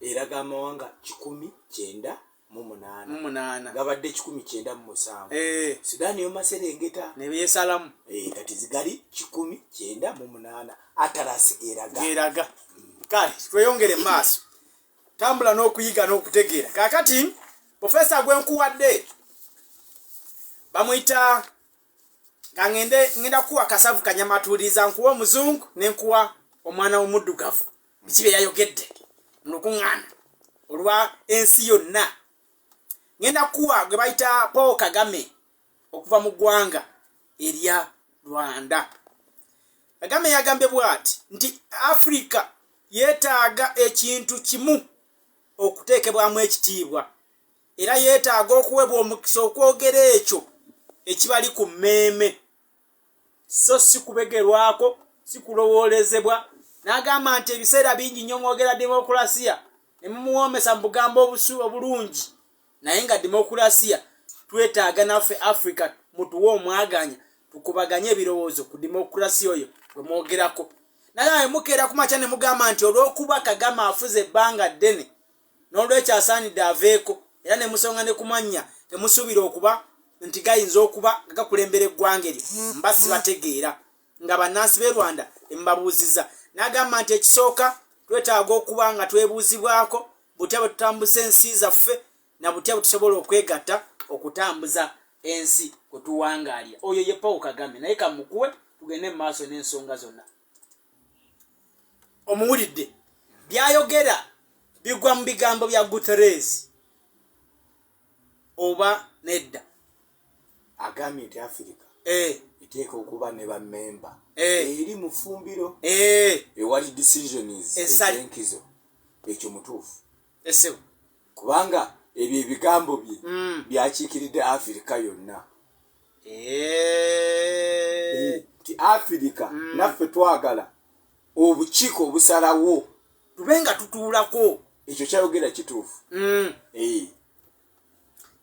Eraga amawanga 198. Mu munaana. Gabadde 197. Sudaani yomaserengeta Nebeyesalamu. Kati zigali 198, atalasi geraga. Geraga. Kale tweyongere maaso, tambula n'okuyiga n'okutegeera. Kakati profesa gwenkuwadde bamuyita, kangende ngenda kuwa kasavu kanyamatuliza, nkuwa omuzungu nenkuwa omwana w'omuddugavu, biki bye yayogedde mu lukuŋŋaana olwa ensi yonna. Ngenda kuwa gwe bayita Paul Kagame okuva mu ggwanga erya Rwanda. Kagame yagambye bw'ati nti Afirika yeetaaga ekintu kimu: okuteekebwamu ekitiibwa, era yeetaaga okuweebwa omukisa okwogera ekyo ekibali ku mmeeme, so si kubegerwako, si kulowoolezebwa. N'agamba nti ebiseera bingi nnyo mwogera demokulasiya ne mumuwoomesa mu bugambo obulungi, naye nga demokulasiya twetaaga naffe Africa mutuwe omwaganya tukubaganye ebirowoozo ku demokulasiya oyo gwe mwogerako. Naye mukeera ku makya ne mugamba nti olw'okuba Kagame afuze ebbanga ddene, n'olwekyo asaanidde aveeko, era ne musonga ne kumannya temusuubira okuba nti gayinza okuba nga gakulembera eggwanga eryo, mba sibategeera nga bannansi b'e Rwanda emubabuuzizza. N'agamba nti ekisooka twetaaga okuba nga twebuuzibwako butya bwe tutambuza ensi zaffe na butya bwe tusobola okwegatta okutambuza ensi kwe tuwangaalira. Oyo ye Paul Kagame, naye kamukuwe tugende mu maaso n'ensonga zonna. Omuwulidde byayogera bigwa mu bigambo bya Guterres oba nedda? Agambye nti Afirika eteeka okuba ne bammemba eri mu ffumbiro ewali decisions Esali. ez'enkizo. Ekyo mutuufu. Esebo. Kubanga ebyo ebigambo bye byakiikiridde Afirika yonna nti Afirika naffe twagala obukiiko obusalawo, tube nga tutuulako. Ekyo kyayogera kituufu.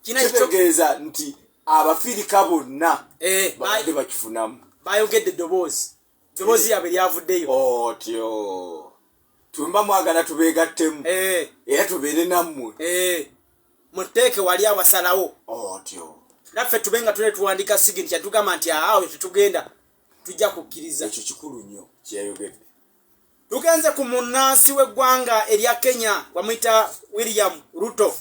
Kina ekyo Kitegeeza nti Abafirika bonna babadde bakifunamu. Bayogedde eddoboozi, eddoboozi yaabwe lyavuddeyo. Otyo tumba mwagala tubeegattemu era tubeere nammwe. Muteeke wali abasalawo. Otyo. Naffe tube nga tule tuwandika signature, tugamba nti aawe tetugenda, tujja kukkiriza. Ekyo kikulu nnyo kyeyayogedde. Tugenze ku munnansi w'eggwanga erya Kenya, bamuyita William Ruto.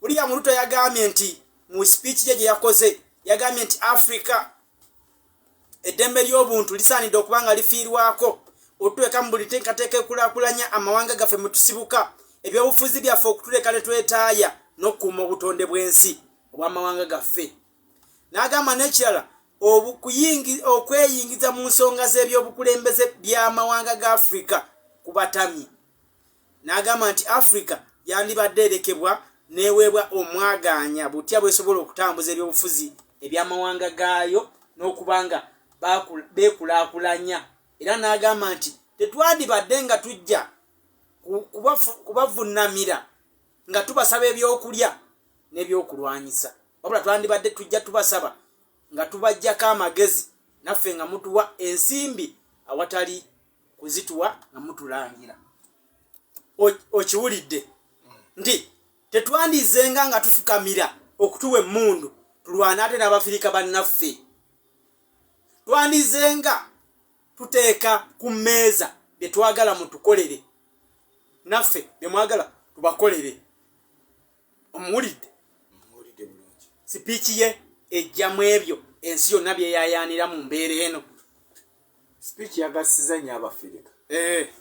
William Ruto yagambye nti mu speech ye gye yakoze, yagambye nti Africa eddembe ly'obuntu lisaanidde okuba nga lifiirwako, otuteeka mu buli nteekateeka ekulaakulanya amawanga gaffe mwe tusibuka, ebyobufuzi byaffe okutuleka ne twetaaya n'okukuuma obutonde bw'ensi obw'amawanga gaffe. N'agamba n'ekirala, okweyingiza mu nsonga z'ebyobukulembeze by'amawanga ga Afirika kubatamye. N'agamba nti Afirika yandibadde erekebwa n'eweebwa omwaganya butya bwesobola okutambuza ebyobufuzi eby'amawanga gaayo n'okuba nga beekulaakulanya. Era n'agamba nti tetwandibadde nga tujja kubavunnamira nga tubasaba ebyokulya n'ebyokulwanyisa, wabula twandibadde tujja tubasaba nga tubajjako amagezi, naffe nga mutuwa ensimbi awatali kuzituwa nga mutulangira. Okiwulidde nti tetwandizenga nga tufukamira okutuwa emmundu tulwane ate n'Abafirika bannaffe. Twandizenga tuteeka ku mmeeza bye twagala mutukolere, naffe bye mwagala tubakolere. Omuwulidde? Muwulidde bulungi. Sipiiki ye ejjamu ebyo ensi yonna byeyayaanira mu mbeera eno. Speech yagasiza nnyo Abafirika,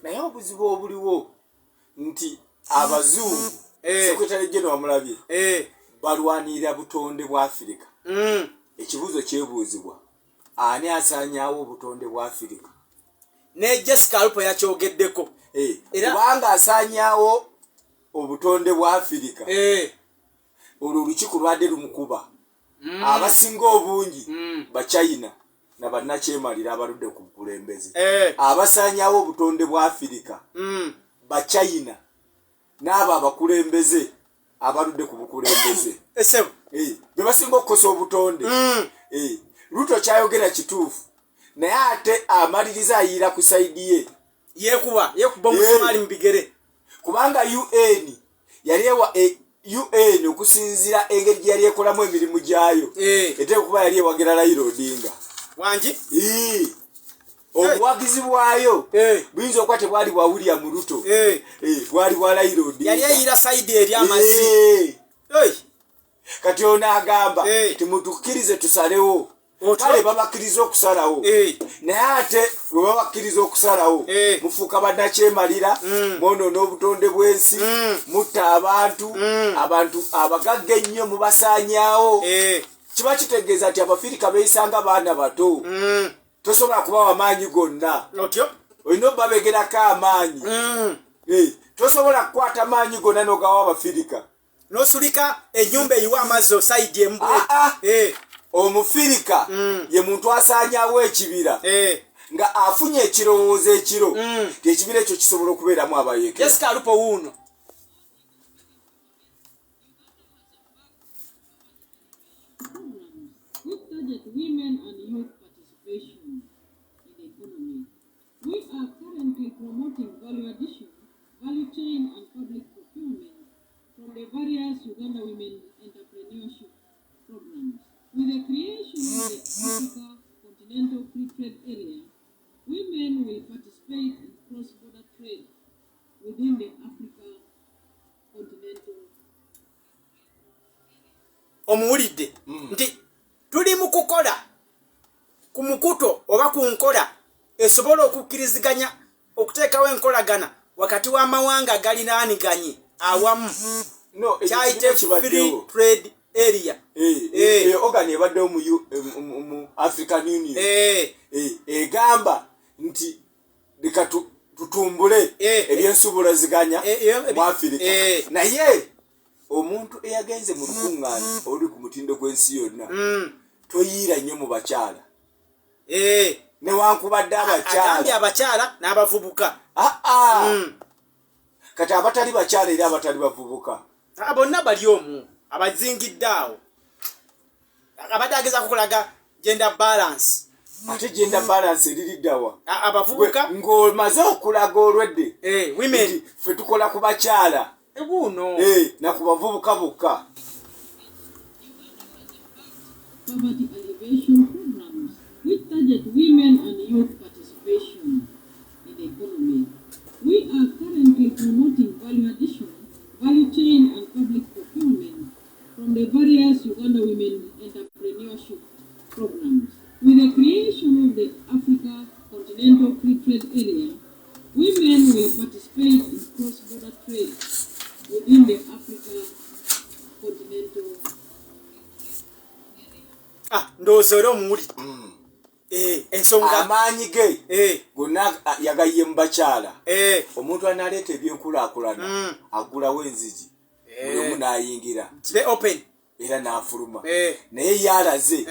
naye obuzibu obuliwo nti abazungu, secretary general wamulabye, balwanirira butonde bwa Afirika. Ekibuuzo kyebuuzibwa, ani asaanyaawo obutonde bwa Afirika? Ne Jessica Alupo yakyogeddeko. Kubanga asaanyaawo obutonde bwa Afirika, olwo olukiiko lwadde lumukuba. Abasinga obungi Bachina na bannakyemalira abaludde ku bukulembeze. Abasaanyaawo obutonde bwa Afirika Bachina n'abo abakulembeze abaludde ku bukulembeze. Esebo. Be basinga okukosa obutonde. Ruto kyayogera kituufu, naye ate amaliriza ayiira ku side ye. Yekuba yekuba omusumaali mu bigere. Kubanga UN yali ewa UN okusinziira engeri gye yali ekolamu emirimu gyayo, eteeka okuba yali ewagira Raila Odinga. Wangi? Ii. Obuwagizi bwayo buyinza okuba tebwali bwa William Ruto, bwali bwa Raila Odinga. Yali eyira side eri amazzi. Kati ono agamba timutukkirize tusalewo. Kale babakkiriza okusalawo, naye ate bwe babakkiriza okusalawo, mufuuka bannakyemalira, mwonoona obutonde bw'ensi, mutta abantu, abantu abagagga ennyo mubasaanyaawo. Kiba kitegeeza nti Abafirika beeyisanga baana bato. Tosobola kubawa maanyi gonna. Otyo. Olina obabegerako amaanyi. Tosobola kukwata maanyi gonna n'ogawa Abafirika. N'osulika ennyumba eyiwa amazzi osayidi emu. Omufirika ye muntu asaanyaawo ekibira nga afunye ekirowoozo ekiro nti ekibira ekyo kisobola okubeeramu abayeekera. Jessica Alupo wuuno. Programs which target women and youth participation in the economy. We are currently promoting value addition, value chain and public procurement from the various Uganda Women Entrepreneurship programs. With the creation of the Africa Continental Free Trade Area, women will participate in cross-border trade within the Africa Continental Omuwulidde nti tuli mu kukola ku mukuto oba ku nkola esobola okukkiriziganya okuteekawo enkolagana wakati w'amawanga agaliraaniganye awamu. No, ekyo Kyayite kibiina free kibaddewo. trade area. Organ ebaddewo mu African Union. Egamba nti leka tutumbule ebyensuubulaziganya mu Afirika. Naye omuntu eyagenze mu lukuŋŋaana oluli ku mutindo gw'ensi yonna, toyiira nnyo mu bakyala. Newankubadde abakyala. Agambye abakyala n'abavubuka. Aa, kati abatali bakyala era abatali bavubuka? Ah, bonna bali omwo abazingidde awo. Abadde agezaako kulaga gender balance. Ate gender balance eririddawa? Abavubuka. Ng'omaze okulaga olwedde Women. nti ffe tukola ku bakyala Wuuno. Na ku bavubuka bokka. Poverty alleviation programs which target women and youth participation in the economy. We are currently promoting value addition, value chain and public procurement from the various Uganda Women Entrepreneurship programs. With the creation of the Africa Continental Free Trade Area, women will participate in cross-border trade within the Africa Continental Ah, ndowooza era omuwulidde ensonga. Amaanyi ge gonna yagayiye mu bakyala. Omuntu analeeta ebyenkulaakulana agulawo enzigi, buli omu n'ayingira Kibe open. era n'afuluma. Naye yalaze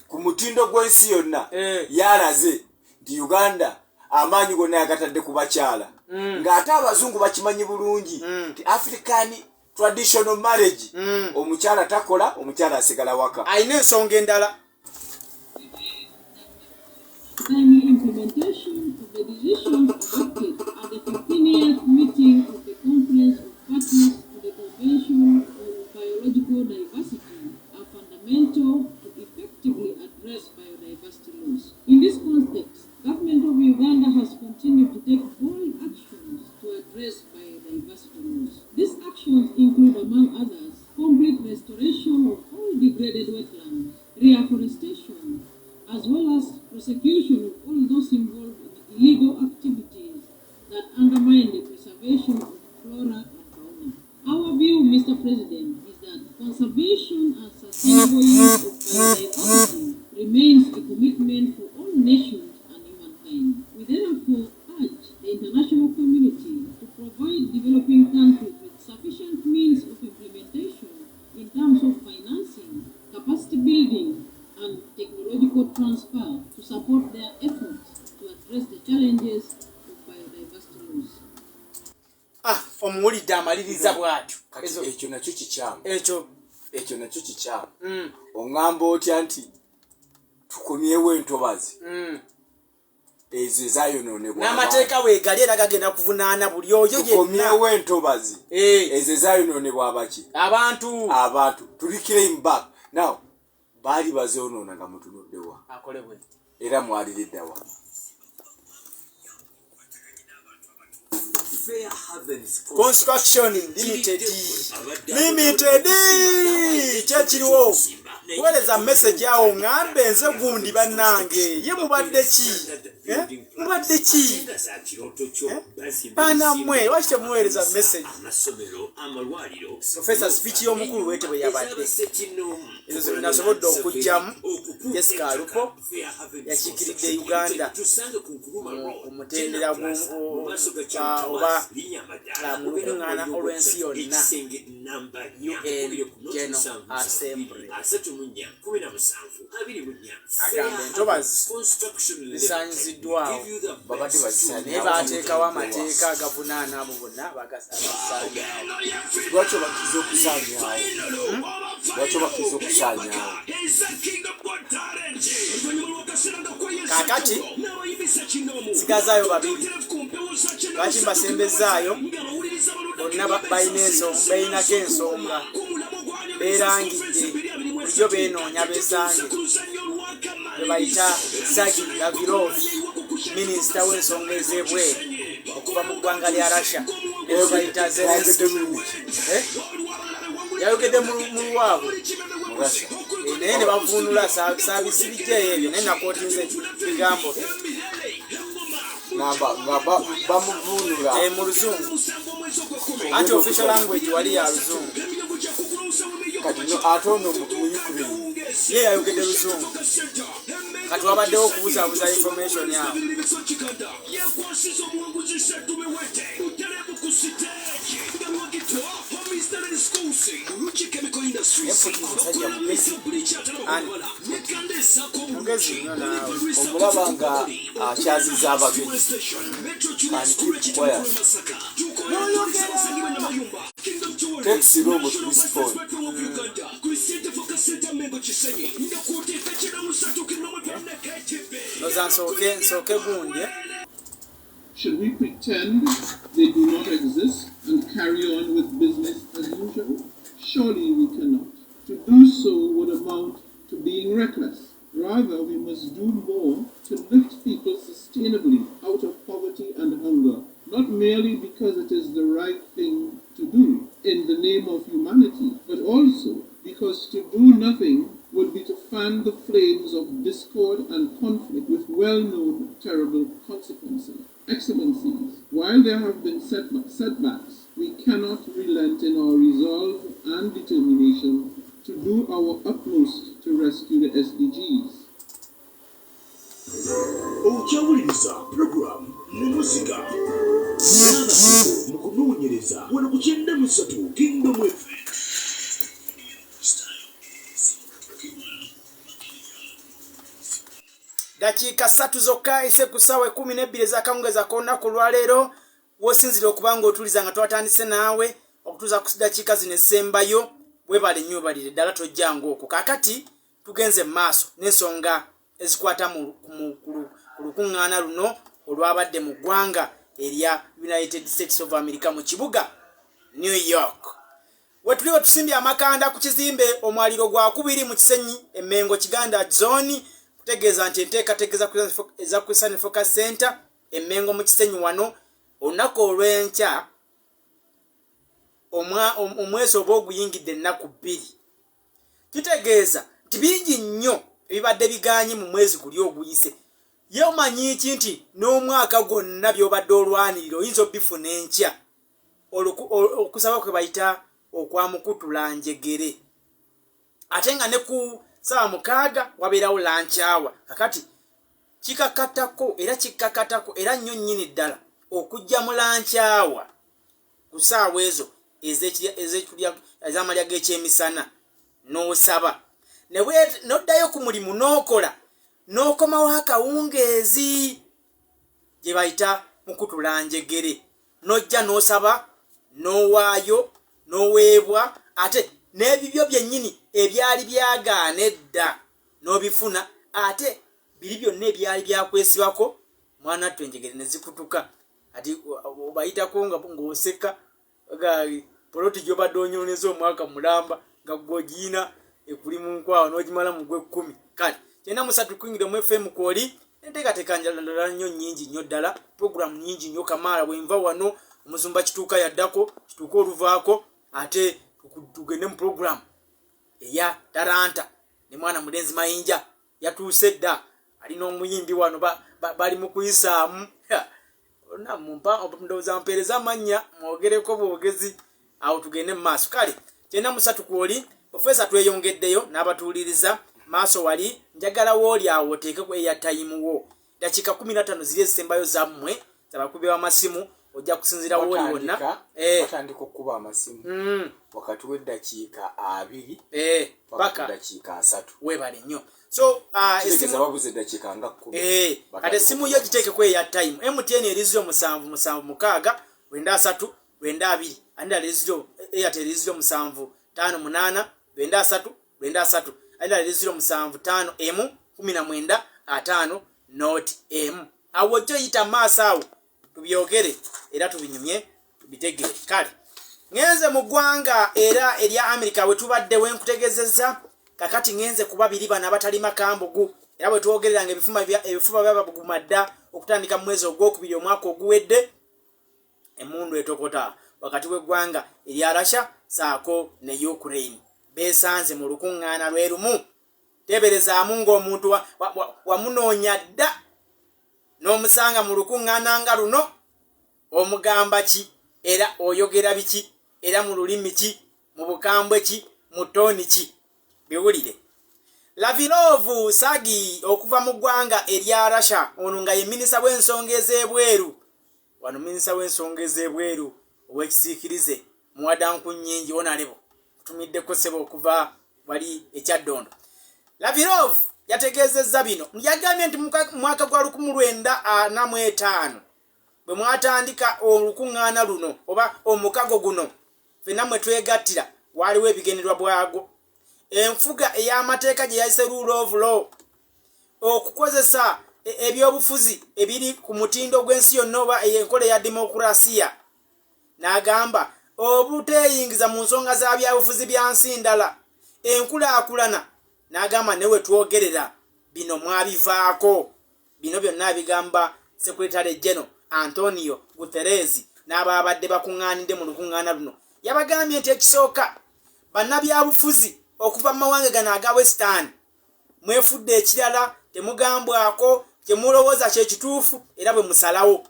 ku mutindo gw'ensi yonna, yalaze nti Uganda amaanyi gonna yagatadde ku bakyala, ng'ate abazungu bakimanyi bulungi nti African traditional marriage, omukyala takola, omukyala asigala waka. Alina ensonga endala. Timely implementation of the decisions adopted at the 15th meeting of the Conference of Parties to the Convention on Biological Diversity are fundamental to effectively address biodiversity loss. In this context, Government of Uganda has continued to take bold actions to address biodiversity loss. These actions include, among others, complete restoration of all degraded wetlands, reforestation, as well as prosecution of all those involved in illegal activities that undermine the preservation of flora and fauna. Our view, Mr. President, is that conservation and sustainable use of biodiversity remains a commitment for all nations and humankind. We therefore urge the international community to provide developing countries with sufficient means of implementation in terms of financing, capacity building, and technological transfer to support their efforts to address the challenges of biodiversity loss. Ah, omuwulidde amaliriza bw'atyo. Kati ekyo nakyo kikyamu. Ekyo. Ekyo nakyo kikyamu. Oŋŋamba otya nti tukomyewo entobazi? Ezo ezayonoonebwa N'amateeka weegali era gagenda kuvunaana buli oyo yenna. Tukomyewo entobazi. Eh. Ezo ezayonoonebwa abaki? Abantu. Abantu. Tuli claim back now. Baali bazoonoona nga mutunuddewa? Akolebwe. Era mwaliriddawa? Construction Limited, Limited, kyekiriwo. Weereza message awo ŋŋambe nze gundi. Bannange, ye mubadde ki? Eh? Mubadde ki? Eh? Baanammwe, lwaki temuweereza message? Profesa, speech y'omukulu wete bwe yabadde, ezo ze nasobodde okuggyamu. Jessica Alupo yakiikiridde Uganda ku mutendera oba mu lukuŋŋaana olw'ensi yonna, UN General Assembly. Agamba entobazi zisaanyiziddwawo. Babadde bazisaanyawo. Naye baateekawo amateeka agavunaana abo bonna abasaanyaawo. Lwaki obakkiriza okusaanyaawo? Lwaki obakkiriza okusaanyaawo? Kaakati sigazaayo babiri. Lwaki mbasembezaayo? Bonna balina balinako ensonga, beerangidde, bulijjo beenoonya beesange. Gwe bayita Sergey Lavrov, minisita w'ensonga ez'ebweru okuva mu ggwanga lya Russia, ne gwe bayita Zelenski. Yayogedde lulimi ki? Eh? Yayogedde mu lwabwe. Mu Russia? Eh, naye ne bavuunula. Saabisibijjeeyo ebyo, naye nakootinze bigambo bye. Ngamba nga bamuvuunula. Eh, mu Luzungu, anti official language wali ya Luzungu. Kati no, ate ono mu Ukraine? Ye yayogedde Luzungu. Kati wabaddewo okubuzaabuza information awo. Naye Putin musajja mugezi. Ani? Mugezi nnyo naawe. Omulaba nga akyaziza abagenyi and keep quiet, takes long to respond. Noza nsooke gundi, eh? Should we pretend they do not exist and carry on with business as usual? Surely we cannot. To do so would amount to being reckless. Rather, we must do more to lift people sustainably out of poverty and hunger, not merely because it is the right thing to do in the name of humanity, but also because to do nothing would be to fan the flames of discord and conflict with well known terrible consequences. Excellencies, while there have been setbacks, we cannot relent in our resolve and determination to do our utmost to rescue the SDGs. Okyawuliriza puroguramu Mumuziga n'abakugu mu kunoonyereza wano ku 93 Kingdom FM. Dakiika 3 zokka ise ku ssaawa 12 ez'akawungeezi ak'olunaku olwaleero. Wosinzire okuba nga otuliza nga twatandise naawe okutuuza ku dakiika zino esembayo, webale nnyo, webalire ddala, tojjanga okwo. Kaakati tugenze mu maaso n'ensonga ezikwata ku lukuŋŋaana luno olwabadde mu ggwanga erya United States of America mu kibuga New York. Wetuli wetusimbye amakanda ku kizimbe omwaliro gwa kubiri mu Kisenyi, Emmengo, Kiganda Zone, kutegeeza nti enteekateeka eza Christian Focus Center Emmengo mu Kisenyi wano, olunaku olw'enkya omwezi oba oguyingidde ennaku 2, kitegeeza nti bingi nnyo ebibadde biganye mu mwezi guli oguyise. Ye omanyi ki nti n'omwaka gwonna by'obadde olwanirira oyinza obifuna enkya? Okusaba kwe bayita okwamukutula njegere, ate nga ne ku ssaawa 6 wabeerawo lunch hour. Kakati kikakatako era kikakatako era nnyo nnyini ddala okujja mu lunch hour ku ssaawa ezo ez'amalya g'ekyemisana n'osaba, n'oddayo ku mulimu n'okola, n'okomawo akawungeezi gye bayita mukutula njegere, n'ojja n'osaba, n'owaayo, n'oweebwa, ate n'ebibyo byennyini ebyali byagaana edda n'obifuna, ate biri byonna ebyali byakwesibako. Mwana attu enjegere ne zikutuka ati obayitako nga ng'oseka poloti gy'obadde onyoneza omwaka mulamba nga gw'ogiina ekuli mu nkwawa n'ogimala mu gw'ekkumi. Kale 93 Kingdom FM kwoli enteekateeka ndala nnyo nnyingi nnyo ddala, puroguramu nnyingi nnyo kamaala. Bwenva wano omusumba Kituuka yaddako, Kituuka oluvaako ate tugende mu puroguramu eya Taranta ne mwana mulenzi Mayinja yatuuse dda, alina omuyimbi wano bali mu kuyisaamu. Ndowooza mpeereza amannya mwogereko bwogezi awo tugende mu maaso. Kale 93 kwoli Profesa, tweyongeddeyo n'abatuuliriza maaso wali. Njagala wooli awo oteekeko airtime wo, dakiika 15 ziri ezisembayo zammwe zabakubi b'amasimu, ojja kusinziira wooli wonna. Batandika okukuba amasimu wakati w'eddakiika 20 paka dakiika 30. Weebale nnyo. So kitegeeza babuze eddakiika nga 10. Kati essimu yo giteekeko airtime. MTN eri 0776 93 92, ate endala eri 0, Airtel eri 0758 93 93, ate endala eri 075 19 50 0 M. Awo ojja oyita maaso awo tubyogere era tubinyumye tubitegere. Kale ŋŋenze mu ggwanga era erya Amerika we tubadde wenkutegezezza. Kakati ŋŋenze ku babiri bano abatalima kambugu, era bwe twogerera nga ebifuba byabaguma dda okutandika mu mwezi ogwokubiri omwaka oguwedde, emundu etokota wakati w'eggwanga erya Russia saako ne Ukraine. Beesanze mu lukuŋŋaana lwe lumu. Teeberezaamu ng'omuntu wamunoonya dda n'omusanga mu lukuŋŋaana nga luno, omugamba ki era oyogera biki era mu lulimi ki, mu bukambwe ki, mu tone ki? Biwulire. Lavrov Sergei okuva mu ggwanga erya Russia, ono nga ye minisita w'ensonga ez'ebweru wano, minisita w'ensonga ez'ebweru ow'ekisiikirize muwadanku nnyingi, honourable kutumiddeko ssebo okuva wali ekyaddondo. Lavrov yategeezezza bino, yagambye nti mu mwaka gwa 1945 bwe mwatandika olukuŋŋaana luno oba omukago guno ffenna mwe twegattira, waaliwo ebigenderwa bwagwo: enfuga ey'amateeka gye yayise rule of law, okukozesa ebyobufuzi ebiri ku mutindo gw'ensi yonna oba enkola eya demokurasiya, n'agamba obuteeyingiza mu nsonga za byabufuzi bya nsi ndala, enkulaakulana. N'agamba ne we twogerera bino mwabivaako. Bino byonna bigamba Secretary General Antonio Guterres n'ababadde bakuŋŋaanidde mu lukuŋŋaana luno. Yabagambye nti ekisooka, bannabyabufuzi okuva mu mawanga gano aga Western mwefudde ekirala, temugambwako, kyemulowooza kyekituufu era bwe musalawo.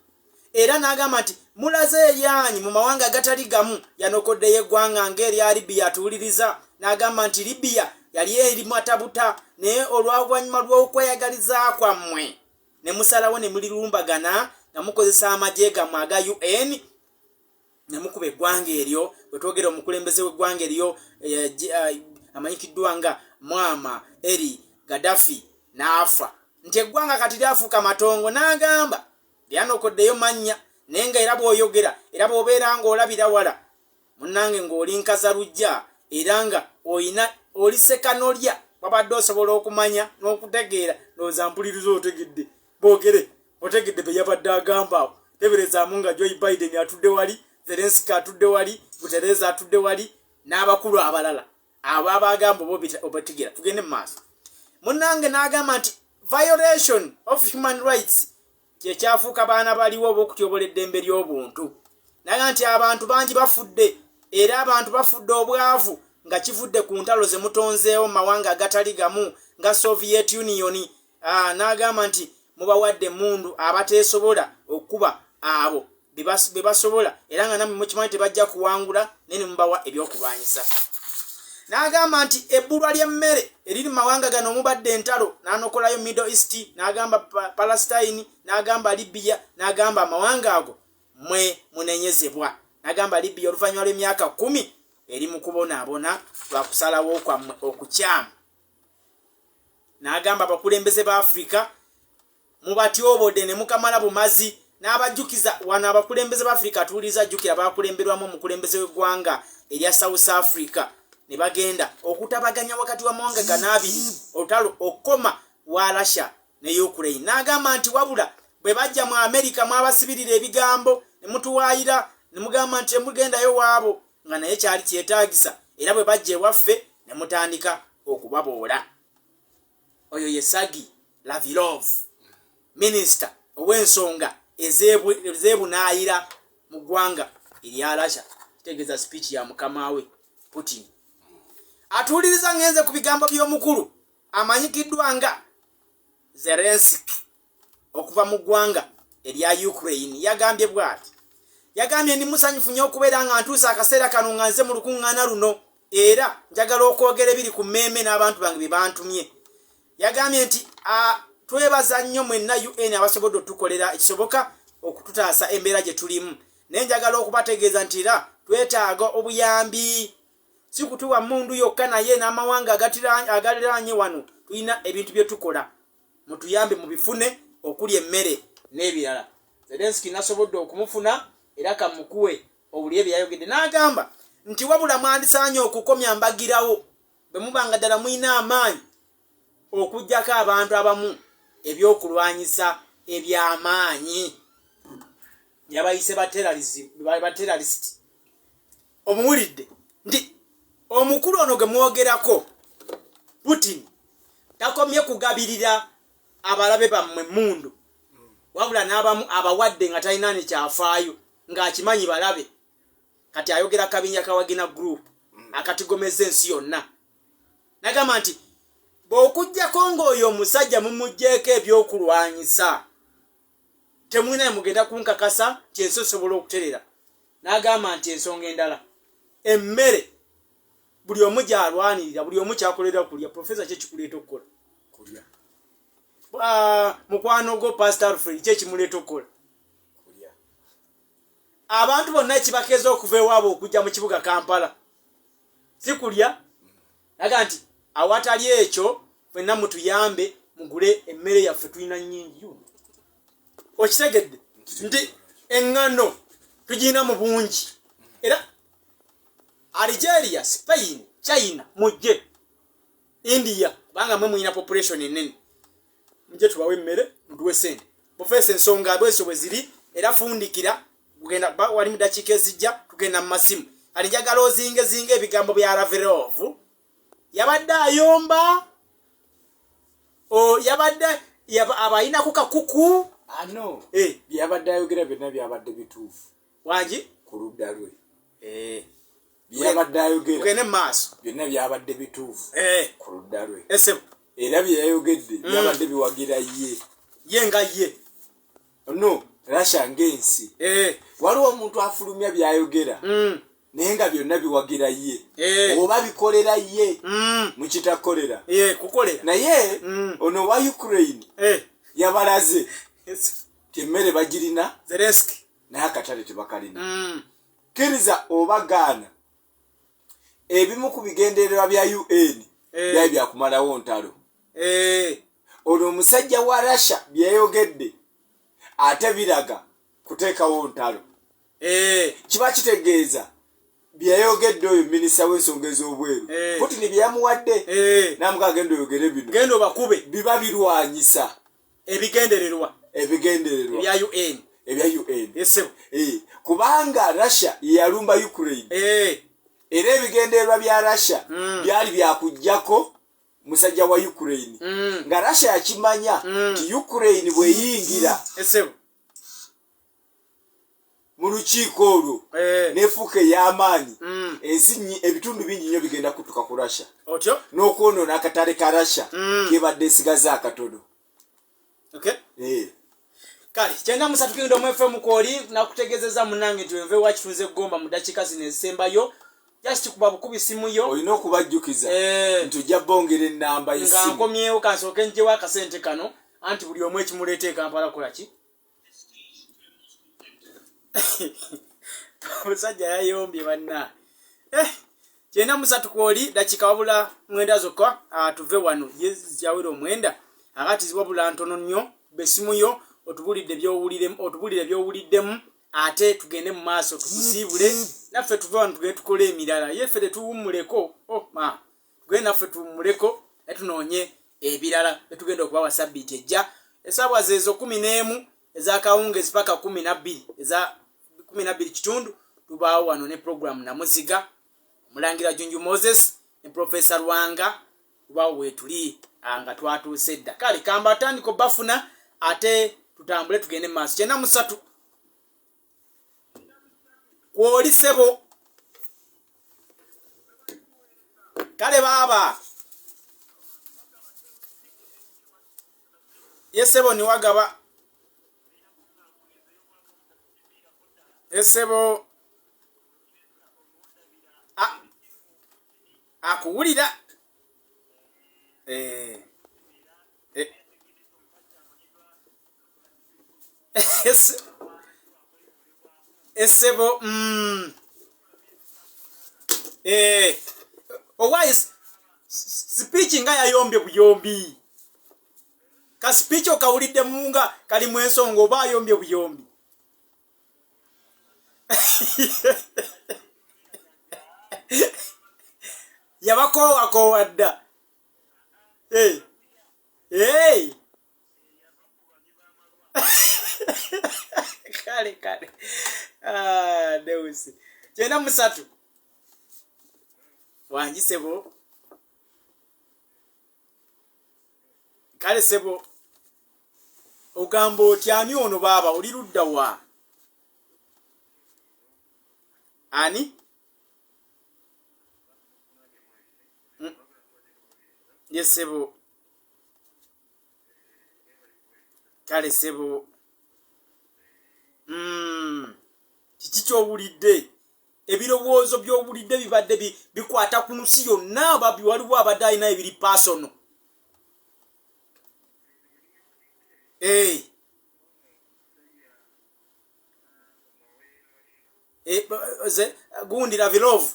Era n'agamba nti mulaze eryanyi mu mawanga agatali gamu. Yanokoddeyo eggwanga ng'erya Libiya atuwuliriza, n'agamba nti Libiya yali eri matabuta, naye olw'oluvannyuma lw'okweyagaliza kwammwe ne musalawo ne mulirumbagana nga mukozesa amagye gammwe aga UN ne mukuba eggwanga eryo. Bwe twogera, omukulembeze w'eggwanga eryo amanyikiddwa nga Muammar El Gaddafi n'afa, nti eggwanga kati lyafuuka matongo. N'agamba lyanokoddeyo mannya, naye nga era bw'oyogera era bw'obeera ng'olabira wala munnange ng'oli nkaza lujja era nga oyina oli sekanolya, wabadde osobola okumanya n'okutegeera. Ndowooza mpuliriza otegedde, boogere otegedde be yabadde agamba awo. Teberezaamu nga Joe Biden atudde wali, Zelenski atudde wali, Guterres atudde wali n'abakulu abalala abo abagamba oba obategeera. Tugende mu maaso munnange. N'agamba nti violation of human rights kyekyafuuka baana baliwo oba okutyobola eddembe ly'obuntu. Naga nti abantu bangi bafudde, era abantu bafudde obwavu nga kivudde ku ntalo ze mutonzeewo mu mawanga agatali gamu nga Soviet Union. N'agamba nti mubawadde emundu abateesobola okuba abo be basobola, era nga nammwe mukimanyi tebajja kuwangula, naye ne mubawa ebyokulwanyisa. N'agamba nti ebbulwa ly'emmere eriri mu mawanga gano omubadde entalo, n'anokolayo Middle East, n'agamba Palestine, n'agamba Libya, n'agamba amawanga ago mwe munenyezebwa. N'agamba Libya oluvannyuma lw'emyaka 10 eri mu kubonaabona lwa kusalawo kwammwe okukyamu. N'agamba abakulembeze ba Afirika mubatyobodde ne mukamala bumazi. N'abajjukiza wano abakulembeze ba Afirika atuwuliriza, jjukira bakulemberwamu omukulembeze w'eggwanga erya South Africa ne bagenda okutabaganya wakati w'amawanga gano abiri olutalo okukoma wa Russia ne Ukraine. N'agamba nti wabula Bwe bajja mu Amerika mwabasibirira ebigambo ne mutuwaayira ne mugamba nti temugendayo waabo, nga naye kyali kyetaagisa, era bwe bajja ewaffe ne mutandika okubaboola. Oyo ye Sergey Lavrov, minisita ow'ensonga ez'ebunaayira mu ggwanga erya Russia. Kitegeeza speech ya mukama we Putin. Atuwuliriza ngenze ku bigambo by'omukulu amanyikiddwa nga Zelensky okuva mu ggwanga erya Ukraine. Yagambye bw'ati, yagambye, ndi musanyufu nnyo okubeera nga ntuuse akaseera kano nga nze mu lukuŋŋaana luno, era njagala okwogera ebiri ku mmeeme n'abantu bange bye bantumye. Yagambye nti twebaza nnyo mwenna UN abasobodde otukolera ekisoboka okututaasa embeera gye tulimu, naye njagala okubategeeza nti era twetaaga obuyambi, si kutuwa mmundu yokka, naye n'amawanga agaliraanye wano tulina ebintu bye tukola, mutuyambe mubifune, okuli emmere n'ebirala. Zelenski nasobodde okumufuna era kamukuwe owulire bye yayogedde, n'agamba nti wabula mwandisaanye okukomya mbagirawo bwe mubanga ddala mulina amaanyi okuggyako abantu abamu ebyokulwanyisa eby'amaanyi. Yabayise ba terrorist. Omuwulidde nti omukulu ono gwe mwogerako Putin takomye kugabirira abalabe bammwe mundu, wabula n'abamu abawadde nga talina nekyafaayo, ng'akimanyi balabe. Kati ayogera kabinja ka Wagner Group akatigomeza ensi yonna. Nagamba nti bw'okugjako ng'oyo omusajja mumugjeeko ebyokulwanyisa, temulina mugenda kunkakasa nti ensi osobola okuterera. N'agamba nti ensonga endala, emmere buli omu gyalwanirira, buli omu kyakolera kulya. Profesa, ki ekikuleeta okukola? Kulya. Mukwano gwo Pastor Alfred, ki ekimuleeta okukola? Kulya. Abantu bonna ekibakeeza okuva ewaabwe okujja mu kibuga Kampala si kulya? Naga nti awatali ekyo fenna mutuyambe mugule emmere yaffe, tulina nnyingi. Okitegedde nti eŋŋano tugirina mu bungi, era Algeria, Spain, China, mujje, India, kubanga mwe mulina population enene, mujje tubawe emmere, mutuwe sente. Profesa, ensonga bwezo bwe ziri, era fundikira kugenda wali mu dakiika ezijja tugenda mu masimu. Kati njagala ozingezinga ebigambo bya Lavrov. Yabadde ayomba o yabadde abayinako kakuku? Ano Eh, byabadde ayogera byonna byabadde bituufu wangi ku ludda lwe. Eh, Byabadde ayogera tugende mu maaso. byonna byabadde bituufu ku ludda lwe. Esebo. Era bye yayogedde byabadde biwagira ye. Ye nga ye. No, Russia ng'ensi. Waliwo omuntu afulumya byayogera naye nga byonna biwagira ye oba bikolera ye, mukitakolera. Kukolera. Naye ono wa Ukraine yabalaze ti emmere bagirina, Zelenski, naye akatale tebakalina. Kkiriza oba gaana, ebimu ku bigendererwa bya UN byali byakumalawo ntalo. Ono omusajja wa Russia byeyayogedde ate biraga kuteekawo ntalo. Kiba kitegeeza byeyayogedde oyo minisita w'ensonga ez'obweru, Putin byeyamuwadde, namuga agenda oyogere bino, genda obakube, biba birwanyisa ebigendererwa ebigendererwa ebya UN. Ebya UN. Esebo. Kubanga Russia yeyalumba Ukraine, era ebigendererwa bya Russia byali byakugjako musajja wa Ukraine, nga Russia yakimanya nti Ukraine bweyingira esebo mu lukiiko olwo nefuuka ey'amaanyi, ensi ebitundu bingi nnyo bigenda kutuka ku Russia otyo n'okwonoona akatale ka Russia kebadde esigaza akatono. Okay. Kale 93 Kingdom FM kwoli nakutegeezeza munange nti wenve wakitunze egomba mu dakiika zino ezisembayo, just kuba bukubi simu yo. Olina okubajjukiza nti ojja bongera ennamba nga y'essimu. Nkomyewo, kansooke njewo akasente kano, anti buli omu ekimuleeta e Kampala kola ki? Omusajja yayombye banna. 93 kwoli dakiika wabula 9 zokka, tuve wano ye yawera 9 akati, wabula ntono nnyo. Besimu yo otubulidde otubulire byowuliddemu, ate tugende mu maaso tukusiibule naffe tuve wano tugende tukole emirala. Ye ffe tetuwummuleko, oh, ma tugende naffe tuwummuleko, naye tunoonye ebirala betugenda okubawa sabbiiti ejja, esaawa zeezo 11. Ez'akawungeezi paka 12, eza 12 kitundu, tubaawo wano ne program Namuziga, Omulangira Junju Moses ne Profesa Lwanga. Tubaawo weetuli nga twatuuse dda. Kale kamba atandika obafuna ate tutambule tugende mu maaso. 93 kwoli ssebo. Kale baaba ye ssebo niwagaba esebo akuwulira esebo owaye speech nga yayombye buyombi ka speech okawuliddemu nga kalimu ensonga oba ayombye buyombi. Yabakoowa dda. Hey. Hey. Kale kale. Deusi. 93. Wangi sebo. Kale sebo. Ogamba otya ani ono baaba oli ludda wa? Ani? Ye sebo. Kale sebo. Kiki ky'owulidde? Ebirowoozo by'owulidde bibadde bikwata ku nsi yonna oba waliwo abadde alina ebiri personal? Gundi Lavilov.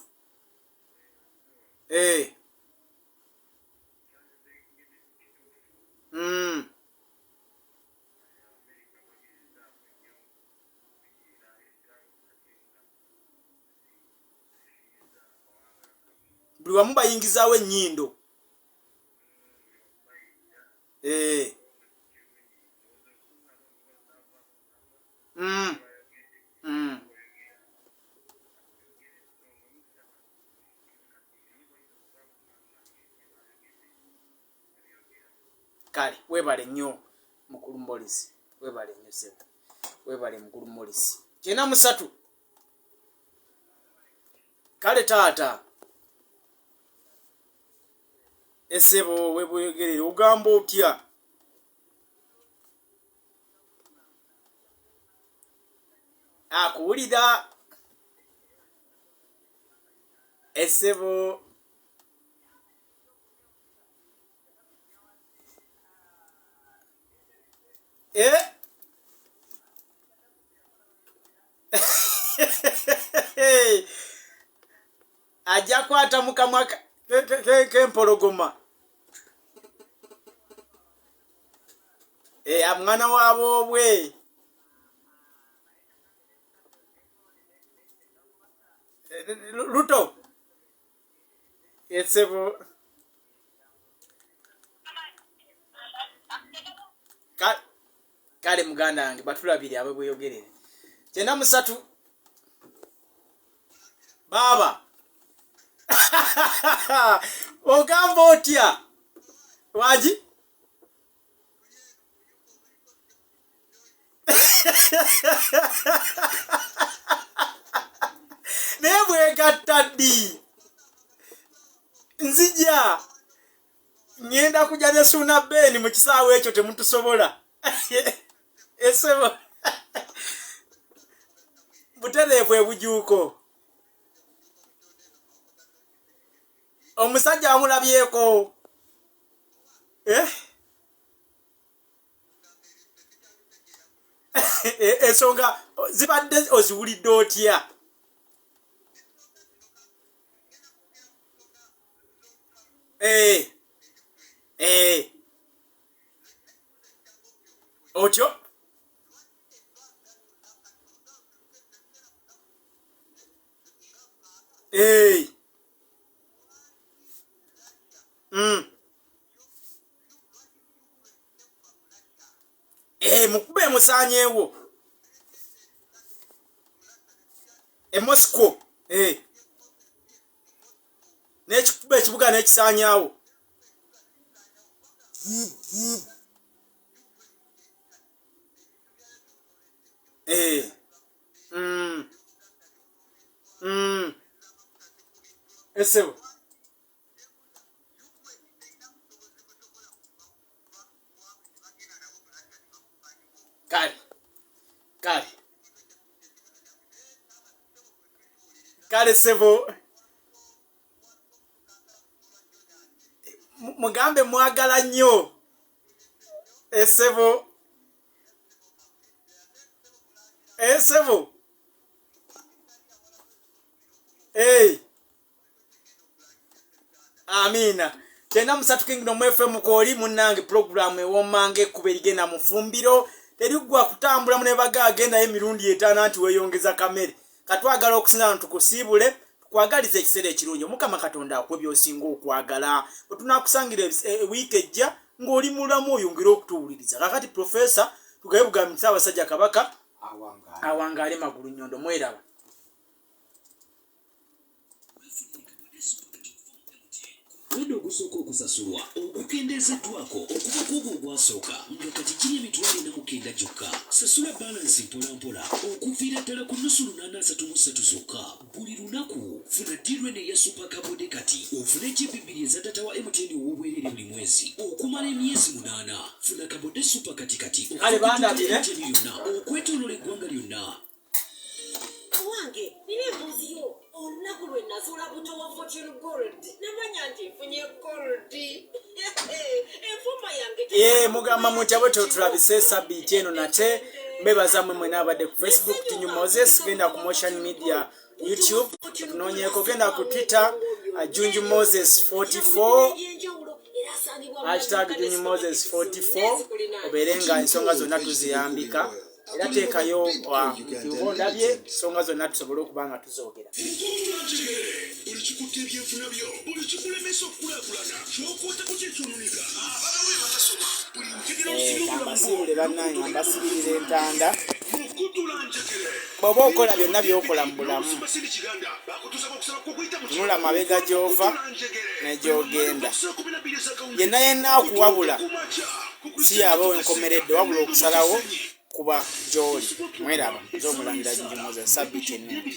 Buli wamu bayingizaawo ennyindo. Kale webale nnyo mukulu Morris, webale nnyo ssebo, webale mukulu Morris. 93. Kale taata esebo webwegerere ogamba otya? Akuwulira esebo. Ajja kwata mukamwa k'empologoma. Mwana waboobwe. Luto. Esebo. Kale muganda wange batulabire abo bweyogerere. 93. Baba. Ogamba otya? Waji? Naye bwegatta ddi? Nzija ngenda kujja ne Suna Ben mu kisaawe ekyo temutusobola. Esebo butereevu ebujuuko. Omusajja wamulabyeko. Ensonga zibadde oziwulidde otya? Otyo? Mukube Emusaanyeewo e Moscow, n'ekikuba ekibuga n'ekisaanyaawo. Esebo kale kale kale sebo, mugambe mwagala nnyo esebo esebo. Hey. Amina. 93 Kingdom FM kwoli munnange, pulogulaamu ewomanga ekkuba erigenda mu ffumbiro teriggwa kutambula munebaga agendayo emirundi 5 nti weeyongeza kamere. Katwagala okusinga nti tukusiibule, tukwagaliza ekiseera ekirungi. Omukama Katonda akuwe by'osinga okwagala. Bwe tunaakusangira wiiki ejja ng'oli mulamu oyongere okutuwuliriza. Kaakati Profesa tugabe bugambi nti Ssaabasajja Kabaka awangaale magulu nnyondo. Mweraba. Omuwendo ogusooka okusasulwa ogukendeezeddwako okuva ku ogwo ogwasooka nga kati giri 49,000 gyokka. Sasula balansi mpolampola okuviira ddala ku nusu 833 zokka buli lunaku. Funa Direne eya Super Kabode kati ofune GB 2 eza data wa MTN ow'obwereere buli mwezi okumala emyezi 8. Funa Kabode Super kati kati Kale okuva ku dduuka bandabire. lya MTN lyonna okwetooloola eggwanga lyonna. Wange, nina emboozi yo. Olunaku lwe nazuula buto wa Fortune Gold, namanya nti nfunye gold. Enfumba yange. Ye mugamba mutya? Bwe tulabise sabbiiti eno nate. Mbebaza mmwe mwena abadde ku Facebook, Tinyu Moses. Genda ku Motion Media YouTube tunoonyeeko, genda ku Twitter, Junju Moses 44, hashtag Junju Moses 44, obeere nga ensonga zonna tuziyambika. Era teekayo nti oba ondabye, ensonga zonna tusobole okuba nga tuzoogera. Buli kikutta ebyenfuna byo, buli kikulemesa okukulaakulana, kyokwatako kyekyonunika abaana we batasoma, buli njegera. Kambasiibule bannange, nga mbasibirira entanda. Mukutula njegere. Bw'oba okola byonna by'okola mu bulamu, Basindi Kiganda bakutuusako okusaba kw'okuyita mu tunula mabega gy'ova ne gy'ogenda. Yenna yenna akuwabula si yaba wenkomeredde, wabula okusalawo kuba gy'oli. Mweraba, nze Omulangira Junju Moses. Sabbiiti ennungi.